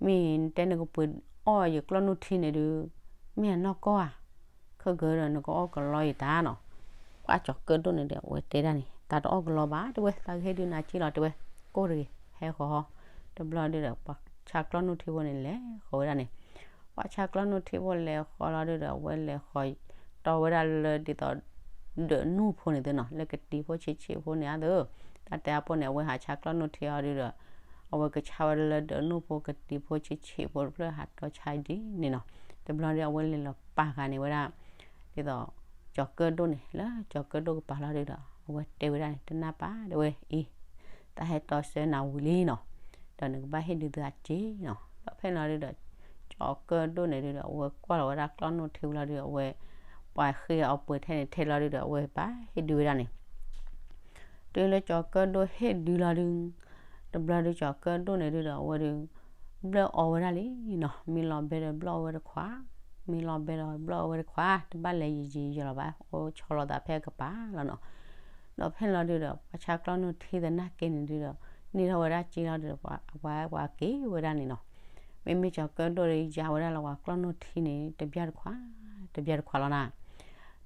မ့ၢ်နတဲနကပှ့ၤအီၣ်ယကျီၢ်နုၢ်ထံန့ၣ်ဒုး, မ့ၢ်အနီၢ်ကီၢ်ဧါ. ခဲကဒီးနကအီၣ်ကလီယတၢ်နီၤ. ပှၤကၠီၤကၢၣ်ဒိၣ်န့ၣ်ဒီး အဝဲတဲဒၣ်န့ၣ်, တၢ်တအီၣ်ကလီဘၣ်တဲဝဲ, သးကဟ့ၣ်ဒုးနၤက့လီၤတဲဝဲ, ကိၢ်တဂ့ၤ, ဟဲဃီၤဟီ. တဘျီဒုဒီး ပှၤဆါကျီၢ်နုၢ်ထံဖိန့ၣ် လဲၤဃီၤဝဲဒၣ်န့ၣ်, ပှၤဆါကျီၢ်နုၢ်ထံဖိလဲၤဃီၤလီၤဒုဒီး အဝဲလဲၤဃီၤတီဝဲဒၣ်လၢဒ်သိး ဒၢးနူၢ်ဖိန့ၣ်သုနီၤ, လၢကတံၤဖိဆံးဆံးဖိန့ၣ်ဧါသၢ. တၢ်တဲအါဖိန့ၣ် အဝဲဟးဆါကျီၢ်နုၢ်ထံအီၤဒုဒီး အဝဲကဆါဝဲဒၣ်လၢဒၢးနူၢ်ဖိ ကတံၤဖိဆံးဆံးဖိတဖျၢၣ် ဟးတီဆါဒ်န့ၣ်နီၤ. တဘျီဒီး အဝဲလဲၤလီၤပာ်ဃာ်န့ၢ်ဝဲဒၣ် ဒ်သိး ကၠီၤကၢၣ်ဒိၣ်န့ၣ်, လၢကၠီၤကၢၣ်ဒိၣ်ကပၤလီၤဒုဒီး အဝဲတဲဝဲဒၣ်န့ၣ်, တနါပၢ်တဲဝဲအံၤ, တၢ်ဟဲတီဆၢနၤဝံၤလံနီၤ, ဒီးနကဘၣ်ဟ့ၣ်ဒုးသုအစ့နီၤ. ဒီးဖဲန့ၣ်လီၤဒုဒီး ကၠီၤကၢၣ်ဒိၣ်န့ၣ်ဒုဒီး အဝဲကွၢ်လီၤဝဲဒၣ်ကျီၢ်နုၢ်ထံဝံၤလီၤဒုဒီး အဝဲ ပှၤဃ့အီၤပှ့ၤထဲန့ၣ်ထဲလီၤဒုဒီး အဝဲဘၣ်ဟ့ၣ်ဒုးဝဲဒၣ်န့ၣ် တုၤလၢကၠီၤကၢၣ်ဒိၣ်ဟ့ၣ်ဒုးလီၤဒု, တဘျီဒုကၠီၤကၢၣ်ဒိၣ်န့ၣ်ဒုဒီး အဝဲဒုး ဘျၢၣ်အီဝဲဒၣ်လံနီၤ. မံလီၤဘဲဒီးဘျၢၣ်အီဝဲတခွါ, မံလီၤဘဲဒီးဘျၢၣ်အီဝဲတခွါ, တဘၣ်လဲၤယံာ်ယံာ်ယီၤလီၤဘၣ်, အိၣ်ဆီလီၤသးဖဲအကပၤလီၤနီၤ. ဒီးဖဲန့ၣ်လီၤဒုဒီး ပှၤဆါကျီၢ်နုၢ်ထံသနာ်က့န့ၣ်ဒုဒီး န့ၢ်ထီၣ်ဝဲဒၣ်စ့လီၤဒုဒီး ပှၤ ပှၤက့ၤဝဲဒၣ်န့ၣ်နီၤ. မ့မ့ၢ်ကၠီၤကၢၣ်ဒိၣ်ဒီး ယၤဝဲဒၣ်လၢပှၤကျီၢ်နုၢ်ထံန့ၣ် တဘျီတခွါ, တဘျီတခွါလီၤနီၤ.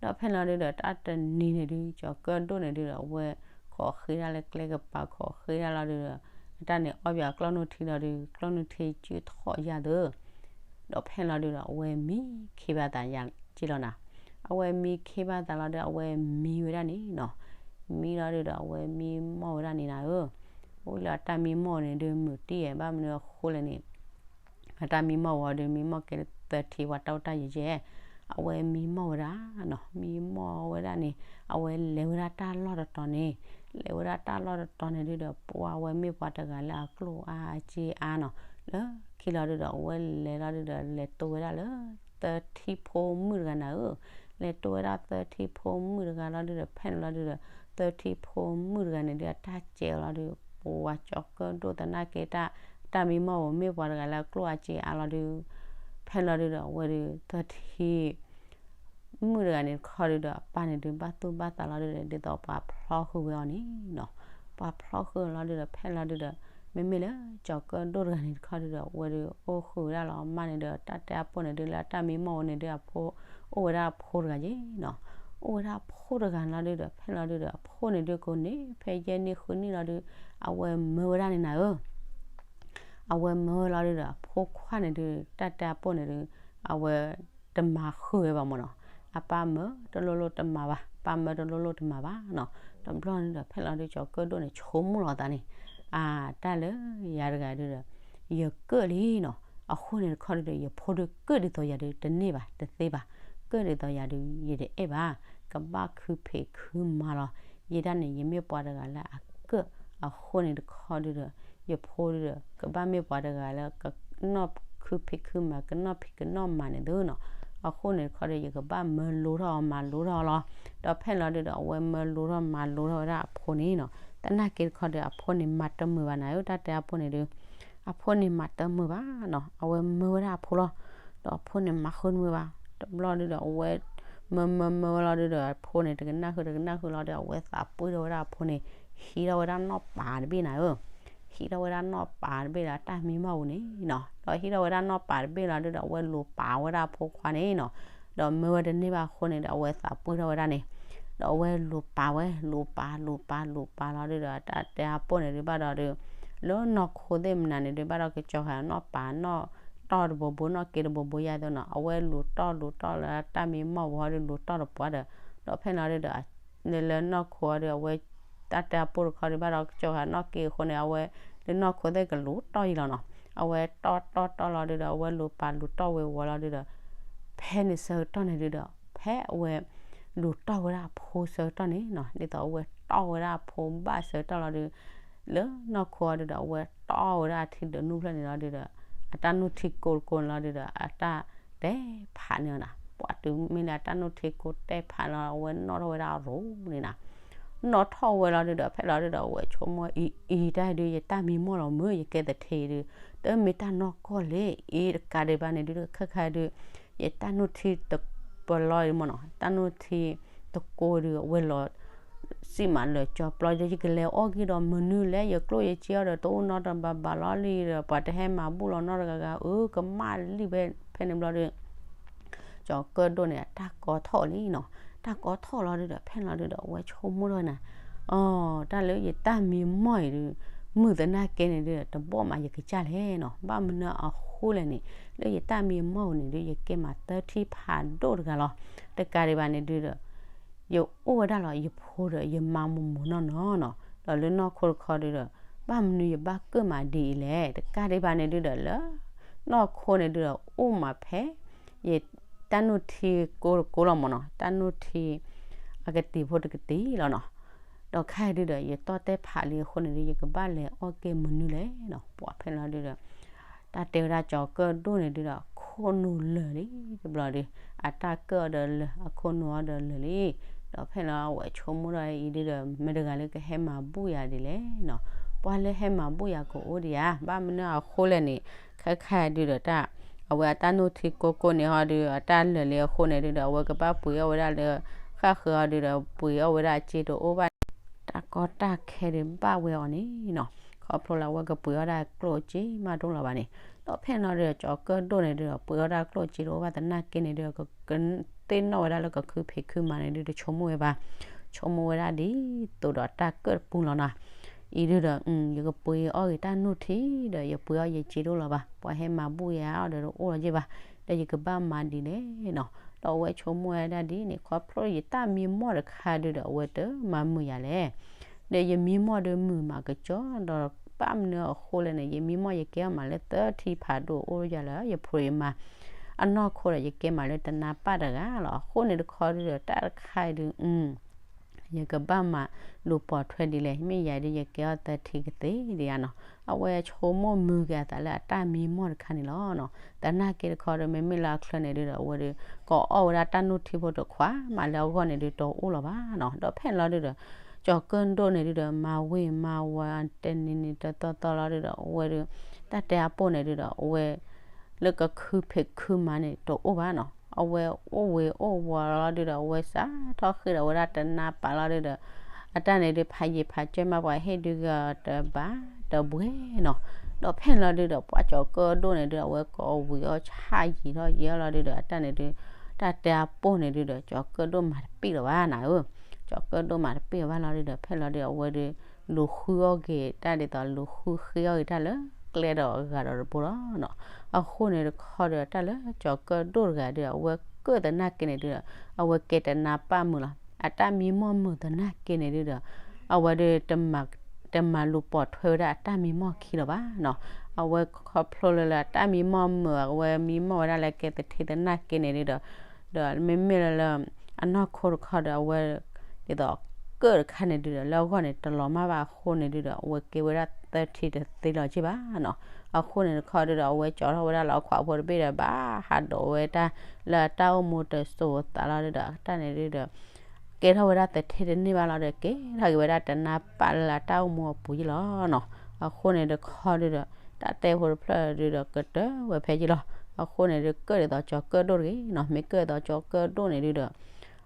ဒီးဖဲန့ၣ်လီၤဒုဒီး တၢ်တနံၤန့ၣ်ဒု ကၠီၤကၢၣ်ဒိၣ်န့ၣ်ဒုဒီး အဝဲခိးဃ့ဒၣ်လၢကျဲကပၤ ခိးဃ့ဒၣ်လီၤဒုဒီး အတၢ်န့ၣ်အီၣ်ဘၣ်ကျီၢ်နုၢ်ထံလီၤဒု ကျီၢ်နုၢ်ထံစုၣ်ထီၣ်ယၤသၢ. ဒီးဖဲန့ၣ်လီၤဒုဒီး အဝဲမံခ့ဘၣ်သးယၤက့လီၤနီၤ. အဝဲမံခ့ဘၣ်သးလီၤဒု အဝဲမံဝဲဒၣ်န့ၣ်နီၤ. မံလီၤဒုဒီး အဝဲမံမီၢ်ဝဲဒၣ်န့ၣ်နၤဧၢ. အိၣ်လၢအတၢ်မံမီၢ်န့ၣ်ဒု မုာ်တံၢ်ဧါ ဘၣ်မနုၤအဃိလဲၣ်န့ၣ် အတၢ်မံမီၢ်ဝဲဒု မံမီၢ်ကဲသၢထံ ပှၤတၢ်အိၣ်တၢ်ယံၤယဲၢ်, အဝဲမံမီၢ်ဝဲဒၣ်နီၤ. မံမီၢ်ဝဲဒၣ်န့ၣ် အဝဲလဲၤဝဲဒၣ်တၢ်လီၢ်တတီၤန့ၣ်, လဲၤဝဲဒၣ်တၢ်လီၢ်တတီၤန့ၣ်ဒုဒီး ပှၤဝဲမ့ၢ်ပှၤတဂၤလၢအကျိၣ်အါအစ့အါနီၤ. လၢခံလီၤဒုဒီး အဝဲလဲၤလီၤဒုဒီး လဲၤတိဝဲဒၣ်လၢ သၢထံဖိမုၣ်တဂၤနၤဧၢ. လဲၤတိဝဲဒၣ်သၢထံဖိမုၣ်တဂၤလီၤဒုဒီး ဖဲန့ၣ်လီၤဒုဒီး သၢထံဖိမုၣ်တဂၤန့ၣ်ဒု အတၢ်စဲးလီၤဒု ပှၤကၠီၤကၢၣ်ဒိၣ်သနာ်က့ တၢ် တၢ်မံမီၢ်ဝဲမ့ၢ်ပှၤတဂၤလၢအကျိၣ်အါစ့အါလီၤဒု ဖဲန့ၣ်လီၤဒုဒီး အဝဲဒု သၢထံ မုၣ်တဂၤန့ၣ်တခီဒုဒီး အပၢ်န့ၣ်ဒု ဘၣ်သူၣ်ဘၣ်သးလီၤဒုဒီး ဒ်သိးပှၤဖျီဃုာ်ဝဲအီၤန့ၣ်နီၤ. ပှၤဖျီဃုာ်လီၤဒုဒီး ဖဲလီၤဒုဒီး မ့မ့ၢ်လၢကၠီၤကၢၣ်ဒိၣ်တဂၤန့ၣ်တခီဒုဒီး အဝဲဒု အိၣ်ဃုာ်ဝဲဒၣ်လီၤအမါန့ၣ်ဒီး တၢ်တဲအဖိန့ၣ်ဒု လၢအတၢ်မံမီၢ်ဝဲန့ၣ်ဒု အဖိ အိၣ်ဝဲဒၣ်အဖိတဂၤယ့နီၤ. အိၣ်ဝဲဒၣ်အဖိတဂၤလီၤဒုဒီး ဖဲလီၤဒုဒီး အဖိန့ၣ်ဒုကိးန့ၣ် ဖဲယဲၢ်နံၣ်ဃုနံၣ်လီၤဒု အဝဲမၢဝဲဒၣ်န့ၣ်နၤဧၢ. အဝဲမၢဝဲလီၤဒုဒီး အဖိခွါန့ၣ်ဒု တၢ်တဲအဖိန့ၣ်ဒု အဝဲတမၤဃုာ်ဝဲဘၣ်မ့ၢ်နီၤ. အပၢ်မၢတလိၣ်လိၣ်တမၤဘၣ်, ပၢ်မၢတလိၣ်လိၣ်တမၤဘၣ်နီၤ. တဘျီန့ၣ်ဒီး ဖဲလီၤဒု ကၠီၤကၢၣ်ဒိၣ်န့ၣ် ဆိကမိၣ်လီၤသးန့ၣ်, အၢ တၢ်လၢယၤတဂၤဒုဒီး ယကၢၣ်လံနီၤ. အဃိန့ၣ်တခီဒုဒီး ယဖိဒုကၢၣ်ဒ်သိးယၤဒု တန့ၢ်ဘၣ် တသ့ဘၣ်. ကၢၣ်ဒ်သိးယၤဒု ယတအဲၣ်ဘၣ်. ကဘၣ်ခုဖံးခုမၤလီၤ. ယဲဒၣ်န့ၣ် ယမ့ၢ်ပှၤတဂၤလၢအကၢၣ်, အဃိန့ၣ်တခီဒုဒီး ယဖိဒုဒီး ကဘၣ်မ့ၢ်ပှၤတဂၤလၢ ကနီၣ်ခုဖံးခုမၤ ကနီၣ်ဖံးကနီၣ်မၤန့ၣ်သုနီၤ. အဃိန့ၣ်တခီဒီး ယကဘၣ်မၢလိထီၣ်အီၤမၤလိထီၣ်အီၤလီၤ. ဒီးဖဲလီၤဒုဒီး အဝဲမၢလိထီၣ်မၤလိထီၣ်ဝဲဒၣ်အဖိန့ၣ်နီၤ. သနာ်က့တခီဒီး အဖိန့ၣ်မၤတမုာ်ဘၣ်နၤဧၢ, တၢ်တဲအဖိန့ၣ်ဒု အဖိန့ၣ်မၤတမုာ်ဘၣ်နီၤ. အဝဲမၢဝဲဒၣ်အဖိလီၤ. ဒီးအဖိန့ၣ်မၤဃုတမုာ်ဘၣ်. တဘျီဒုဒီး အဝဲမၢမၢမၢဝဲလီၤဒုဒီး အဖိန့ၣ် တကနၣ်ဃုတကနၣ်ဃုလီၤဒီး အဝဲသးပှ့ၢ်ထီၣ်ဝဲဒၣ်အဖိန့ၣ် ဟံးထီၣ်ဝဲဒၣ်နီၣ်ပၤတဘ့ၣ်နၤဧၢ. ဟံးထီၣ်ဝဲဒၣ်နီၣ်ပၤတဘ့ၣ်ဒီး တၢ်မံမီၢ်ပူၤန့ၣ်နီၤ. ဒီးဟံးထီၣ်ဝဲဒၣ်နီၣ်ပၤတဘ့ၣ်လီၤဒုဒီး အဝဲလူၤပာ်ဝဲဒၣ်အဖိခွါန့ၣ်နီၤ. ဒီးမၢဝဲတန့ၢ်ဘၣ်အဃိန့ၣ်ဒီး အဝဲသးပှ့ၢ်ထီၣ်ဝဲဒၣ်န့ၣ် ဒီးအဝဲလူၤပာ်ဝဲ လူၤပာ် လူၤပာ် လူၤပာ်လီၤဒုဒီး တၢ်တဲအဖိန့ၣ်ဒုဘၣ်ဒီးဒု လၢနီၢ်ခိသ့ၣ်မနုၤန့ၣ်ဒုဘၣ်ဒီး ကစီၤဃာ်နီၣ်ပၤနီၣ်တီၢ်တဘိဘိ နီၣ်က့တဘိဘိယါသိးနီၤ. အဝဲလူၤတီၢ်လူၤတီၢ်လၢ တၢ်မံမီၢ်ပူၤဟီဒု လူၤတီၢ်တပှၢ်ဒီး ဒီးဖဲန့ၣ်လီၤဒုဒီး လၢနီၢ်ခိအီၤဒု အဝဲ တၢ်တဲအဖိတခီဒုဘၣ်ဒီး ကစီၤဃာ်နီၣ်က့အဃိန့ၣ် အဝဲ လၢနီၢ်ခိသ့ၣ်ကလူၤတီၢ်ယံလီၤနီၤ. အဝဲတီၢ်တီၢ်တီၢ်လီၤဒုဒီး အဝဲလူၤပာ်လူၤတီၢ်ဝဲဝီၤလီၤဒုဒီး ဖဲန့ၣ်ဆၢကတီၢ်န့ၣ်ဒုဒီး ဖဲအဝဲ လူၤတီၢ်ဝဲဒၣ်အဖိဆၢကတီၢ်န့ၣ်နီၤ, ဒ်သိးအဝဲတီၢ်ဝဲဒၣ်အဖိဘၣ်ဆၢကတီၢ်လီၤဒု လၢနီၢ်ခိအီၤဒုဒီး အဝဲတီၢ်ဝဲဒၣ်အထံဒၢးနူၢ်ဖျၢၣ်န့ၣ်လီၤဒုဒီး အတၢ်နုၢ်ထံကိးတကိးန့ၣ်လီၤဒုဒီး အတၢ်တဲဖးန့ၢ်အီၤနၤ. ပှၤတုၤမ့ၢ်လၢအတၢ်နုၢ်ထံကိးတဲဖးန့ၣ်လီၤ အဝဲနီၣ်ထီၣ်ဝဲဒၣ်အရိၤန့ၣ်နၤ. နီၣ်ထီၣ်ဝဲလီၤဒုဒီး ဖဲလီၤဒုဒီး အဝဲဆိကမိၣ်အံၤ အံၤတၢ်ဒု ယတၢ်မံမီၢ်လီၤမုၢ် ယကဲသထ့ဒု တမ့ၢ်တၢ်နီၢ်ကီၢ်လၢ အ့တကးဒံးဘၣ်န့ၣ်ဒုဒီး ခဲခါဒု ယတၢ်နုၢ်ထံတပလီမ့ၢ်နီၤ တၢ်နုၢ်ထံတကိးဒု အဝဲလီၤ စံးမးလၢာ်ကၠီပျီဒီး ယကလဲၤအီၣ်က့ၤဒီးမနုၤလဲၣ် ယကျိၣ်ယစ့အီၤဒီးတအိၣ်နီတဘးဘၣ်လီၤလံဒီး ပှၤတဟဲမၤဘူၣ်လီၤနီတဂၤဂၤ အၢ ကမၣ်လံဝဲ ဖဲန့ၣ်ဘျီဒီး ကၠီၤကၢၣ်ဒိၣ်န့ၣ် အတၢ်ကီထီၣ်လံနီၤ. တၢ်ကီထီၣ်လီၤဒုဒီး ဖဲန့ၣ်လီၤဒုဒီး အဝဲဆိကမိၣ်ထီၣ်နၤ, အိ တၢ်လၢယတၢ်မံမီၢ်အံၤဒု မုာ်သနာ်က့န့ၣ်ဒုဒီး တဘီၣ်မးယကစၢ်လဲၣ်နီၤ. ဘၣ်မနုၤအဃိလဲၣ်န့ၣ် လၢယတၢ်မံမီၢ်အံၤန့ၣ်ဒု ယကဲမးသၢထံၣ်ဖးဒိၣ်တဂၤလီၤ. တကးဒံးဘၣ်န့ၣ်ဒုဒီး ယအိၣ်ဝဲဒၣ်လီၤ ယဖိဒီး ယမါမိၢ်မိၢ်နီၢ်နီၢ်နီၤ. ဒီးလၢနီၢ်ခိတခီဒုဒီး ဘၣ်မနုၤယဘၣ်ကၢၣ်မးဒ်အံၤလဲၣ်. တကးဒံးဘၣ်န့ၣ်ဒုဒီး လၢနီၢ်ခိန့ၣ်ဒုဒီး အိၣ်မးဖဲ ယတၢ်နုၢ်ထံကိးတကိးလီၤမ့ၢ်နီၤ, တၢ်နုၢ်ထံအကတံၤဖိတကတံၤလီၤနီၤ. ဒီးခဲအံၤဒုဒီး ယတီၢ်တဲဖးလံအဃိန့ၣ်ဒု ယကဘၣ်လဲၤအီၣ်က့ၤမနုၤလဲၣ်နီၤ. ပှၤဖဲန့ၣ်လီၤဒုဒီး တၢ်တဲဝဲဒၣ်ကၠီၤကၢၣ်ဒိၣ်န့ၣ်ဒုဒီး ခိၣ်နူာ်လၢာ်လံတဘျီဒု, အတၢ်ကၢၣ်အီၤဒီးလၢာ် အခိၣ်နူာ်အီၤဒီးလၢာ်လံ. ဒီးဖဲန့ၣ်လီၤ အဝဲဆိကမိၣ်ဒီးအံၤဒုဒီး မ့ၢ်တဂၤလၢကဟဲမၤဘူၣ်ယၤဒ်လဲၣ်နီၤ. ပှၤလၢဟဲမၤဘူၣ်ယၤကအိၣ်ဒံးဧါ, ဘၣ်မနုၤအဃိလဲၣ်န့ၣ် ခဲခါဒုဒီးတၢ် အဝဲအတၢ်နုၢ်ထံကိးကိးန့ၣ်ဟီဒု အတၢ်လၢာ်လံအဃိန့ၣ်ဒုဒီး အဝဲကဘၣ်ပှ့ၤအီၣ်ဝဲဒၣ်လၢ ဃၣ်ဃၢၤအီၤဒုဒီး ပှ့ၤအီၣ်ဝဲဒၣ်အစ့တအိၣ်ဘၣ် တၢ်ကီတၢ်ခဲဒုးဘၣ်ဝဲအီၤန့ၣ်နီၤ. ခီဖျိလၢအဝဲကပှ့ၤအီၣ်ဒၣ်ကျိၣ်စ့မးတအိၣ်လၢၤဘၣ်န့ၣ်, ဒီးဖဲန့ၣ်လီၤဒုဒီး ကၠီၤကၢၣ်ဒိၣ်န့ၣ်ဒုဒီး ပှ့ၤအီၣ်ဒၣ်ကျိၣ်စ့တအိၣ်ဘၣ်သနာ်က့န့ၣ်ဒုဒီး ကသ့ၣ်နီၣ်ဝဲဒၣ်လၢကခုဖံးခုမၤန့ၣ်ဒုဒီး ဆိကမိၣ်ဝဲဘၣ်, ဆိကမိၣ်ဝဲဒၣ်ဒ်သိးဒီးတၢ်ကၢၣ်တပူၤလီၤနီၤ. အံၤဒုဒီး ယကပှ့ၤအီၣ်ဂ့ၤတၢ်နုၢ်ထံဒီး ယပှ့ၤအီၣ်ယစ့တအိၣ်လၢၤဘၣ်, ပှၤဟဲမၤဘူၣ်ယၤအီၤဒီးတအိၣ်လၢၤဘၣ်, ဒီးယကဘၣ်မၤဒ်လဲၣ်နီၤ. ဒီးအဝဲဆိကမိၣ်ဝဲဒၣ်ဒ်န့ၣ် ခီဖျိယတၢ်မံမီၢ်တခါဒုဒီး အဝဲတမၤမုာ်ယၤလဲၣ်. ဒီးယမံမီၢ်ဒုးမုာ်မးကစီဒီး ဘၣ်မနုၤအဃိလဲၣ်န့ၣ် ယမံမီၢ်ယကဲအီၤမးလၢသၢထံဖးဒိၣ်အိၣ်ယၤလၢယဖိယမါ အနီၢ်ခိဒီး ယကဲမးလၢတနါပၢ်တဂၤလီၤ. အဃိန့ၣ်တခီဒုဒီး တၢ်တခါအံၤဒု ယကဘၣ်မၤလူၤပိာ်ထွဲဒ်လဲၣ်, မ့ၢ်ယၤဒုး ယကဲအီၤသၢထံကသ့ဒံးဧါနီၤ. အဝဲဆိကမိၣ်မုာ်က့ၤအသးလၢအတၢ်မံမီၢ်တခါန့ၣ်လီၤနီၤ. သနာ်က့တခီဒီး မ့မ့ၢ်လၢအချၢန့ၣ်ဒုဒီး အဝဲဒုး ကအီၣ်ဝဲဒၣ်တၢ်နုၢ်ထံဖိတခွးမးလၢအဂီၢ်န့ၣ်ဒုး တအိၣ်လၢၤဘၣ်နီၤ. ဒီးဖဲန့ၣ်လီၤဒုဒီး ကၠီၤကၢၣ်ဒိၣ်န့ၣ်ဒုဒီး မၤဝ့ၤမၤဝါတနံၤနံၤတသီသီလီၤဒုဒီး အဝဲဒုး တၢ်တဲအပိၢ်န့ၣ်ဒုဒီး အဝဲ လၢကခုဖံးခုမၤန့ၣ် တအိၣ်ဘၣ်နီၤ. အဝဲအိၣ်ဝ့ၤအိၣ်ဝီၤလီၤဒုဒီး အဝဲစးထီၣ်ဃ့ၢ်ဒီးဝဲဒၣ်တနါပၢ်လီၤဒုဒီး အတၢ်န့ၣ်ဒုး ဖးယံာ်ဖးကၢမး ပှၤဟ့ၣ်ဒုးဂၤတဘၣ်တဘှဲနီၤ. ဒီးဖဲန့ၣ်လီၤဒုဒီး ပှၤကၠီၤကၢၣ်ဒိၣ်န့ၣ်ဒုဒီး အဝဲကိးဝံၤအီၣ်ဆၣ်ယံာ်ထီၣ်ယံာ်လီၤဒုဒီး အတၢ်န့ၣ်ဒုး တၢ်တဲအပိၢ်န့ၣ်ဒုဒီး ကၠီၤကၢၣ်ဒိၣ်မၤတပ့ၢ်လၢၤဘၣ်နၤဧၢ. ကၠီၤကၢၣ်ဒိၣ်မၤတပ့ၢ်လၢၤဘၣ်လီၤဒုဒီး ဖဲလီၤဒုဒီး အဝဲဒုး လူၤဃုအီၣ်က့ၤတၢ်ဒ်သိး လူၤဃုဃ့အီၣ်က့ၤတၢ်လၢကျဲဒီးအဂၤဒီးတဘိလီၤနီၤ. အဃိန့ၣ်တခီဒီး တၢ်လၢကၠီၤကၢၣ်ဒိၣ်တဂၤဒုဒီး အဝဲကၢၣ်သနာ်က့န့ၣ်ဒုဒီး အဝဲကဲတနါပၢ်မုာ်လီၤ. အတၢ်မံမီၢ်မုာ်သနာ်က့န့ၣ်ဒုဒီး အဝဲဒုး တမၤလူၤပိာ်ထွဲဝဲဒၣ်အတၢ်မံမီၢ်ခံလၢၤဘၣ်နီၤ. အဝဲခီဖျိလၢလၢအတၢ်မံမီၢ်မုာ် အဝဲမံမီၢ်ဝဲဒၣ်လၢကဲသထ့သနာ်က့န့ၣ်ဒုဒီး ဒီးမ့မ့ၢ်လၢလၢ အနီၢ်ခိတခီဒီး အဝဲ ဒ်သိးကၢၣ်တခါန့ၣ်ဒုဒီး လၢအဂီၢ်န့ၣ် တလီၤမၢ်ဘၣ်အဃိန့ၣ်ဒုဒီး အဝဲကဲဝဲဒၣ်သထ့တသ့လီၤက့ၢ်ဘၣ်နီၤ. အဃိန့ၣ်တခီဒုဒီး အဝဲကၠီထီၣ်ဝဲဒၣ်လၢအခွးဖိတဘ့ၣ်ဒီး ဘၣ်ဟးဒိးဝဲတၢ် လၢအတၢ်အိၣ်မူတစိၤသးလီၤဒုဒီး အတၢ်န့ၣ်ဒုဒီး ကဲထီၣ်ဝဲဒၣ်သထ့တန့ၢ်ဘၣ်လီၤဒီး ကဲထီၣ်က့ၤဝဲဒၣ်တနါပၢ်လၢအတၢ်အိၣ်မူအပူၤယ့ၢ်လီၤနီၤ. အဃိန့ၣ်တခီဒုဒီး တၢ်တဲဖိတဖျၢၣ်ဒုဒီး ကတၢၢ်ဝဲဖဲယ့ၢ်လီၤ. အဃိန့ၣ်ဒုး ကၢၣ်ဒ်သိးကၠီၤကၢၣ်ဒိၣ်တဂ့ၤနီၤ. မ့ၢ်ကၢၣ်ဒ်သိးကၠီၤကၢၣ်ဒိၣ်န့ၣ်ဒုဒီး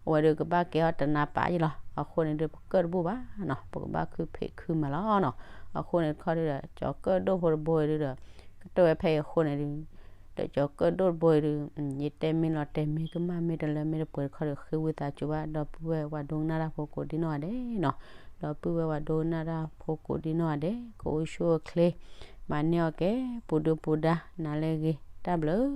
အဝဲဒုးကဘၣ်ကဲထီၣ်တနါပၢ်ယ့ၢ်လီၤ. အဃိန့ၣ်ဒုး ပကၢၣ်တဘူၣ်ဘၣ်နီၤ. ပကဘၣ်ခုဖံးခုမၤလီၤနီၤ. အဃိန့ၣ်တခီဒုဒီး ကၠီၤကၢၣ်ဒိၣ်ဖိတဘိအံၤဒုဒီး ကတၢၢ်ဝဲဖဲအံၤအဃိန့ၣ်ဒု ဒီးကၠီၤကၢၣ်ဒိၣ်တဘိအံၤဒု ယတဲမ့ၢ်လီၤတဲာ်မ့ၢ်ကမၣ်မ့ၢ်တလၢမ့ၢ်တပှဲၤတခီဒီး ဃ့ဝံသးစူၤဘၣ် ဒီပုၢ်ဝဲၢ်ပှၤဒိကနၣ်တၢ်ဖိကိးဒံနီၢ်ဂၤဒဲးနီၤ. ဒီပုၢ်ဝဲၢ်ပှၤဒိကနၣ်တၢ်ဖိကိးဒံနီၢ်ဂၤဒဲး ကအိၣ်ဆူၣ်အိၣ်ချ့ မၤန့ၢ်အီၣ်ကဲ ပူၤဒုပူၤဒါ နၤလၢအဂ့ၤ တၢ်ဘျုး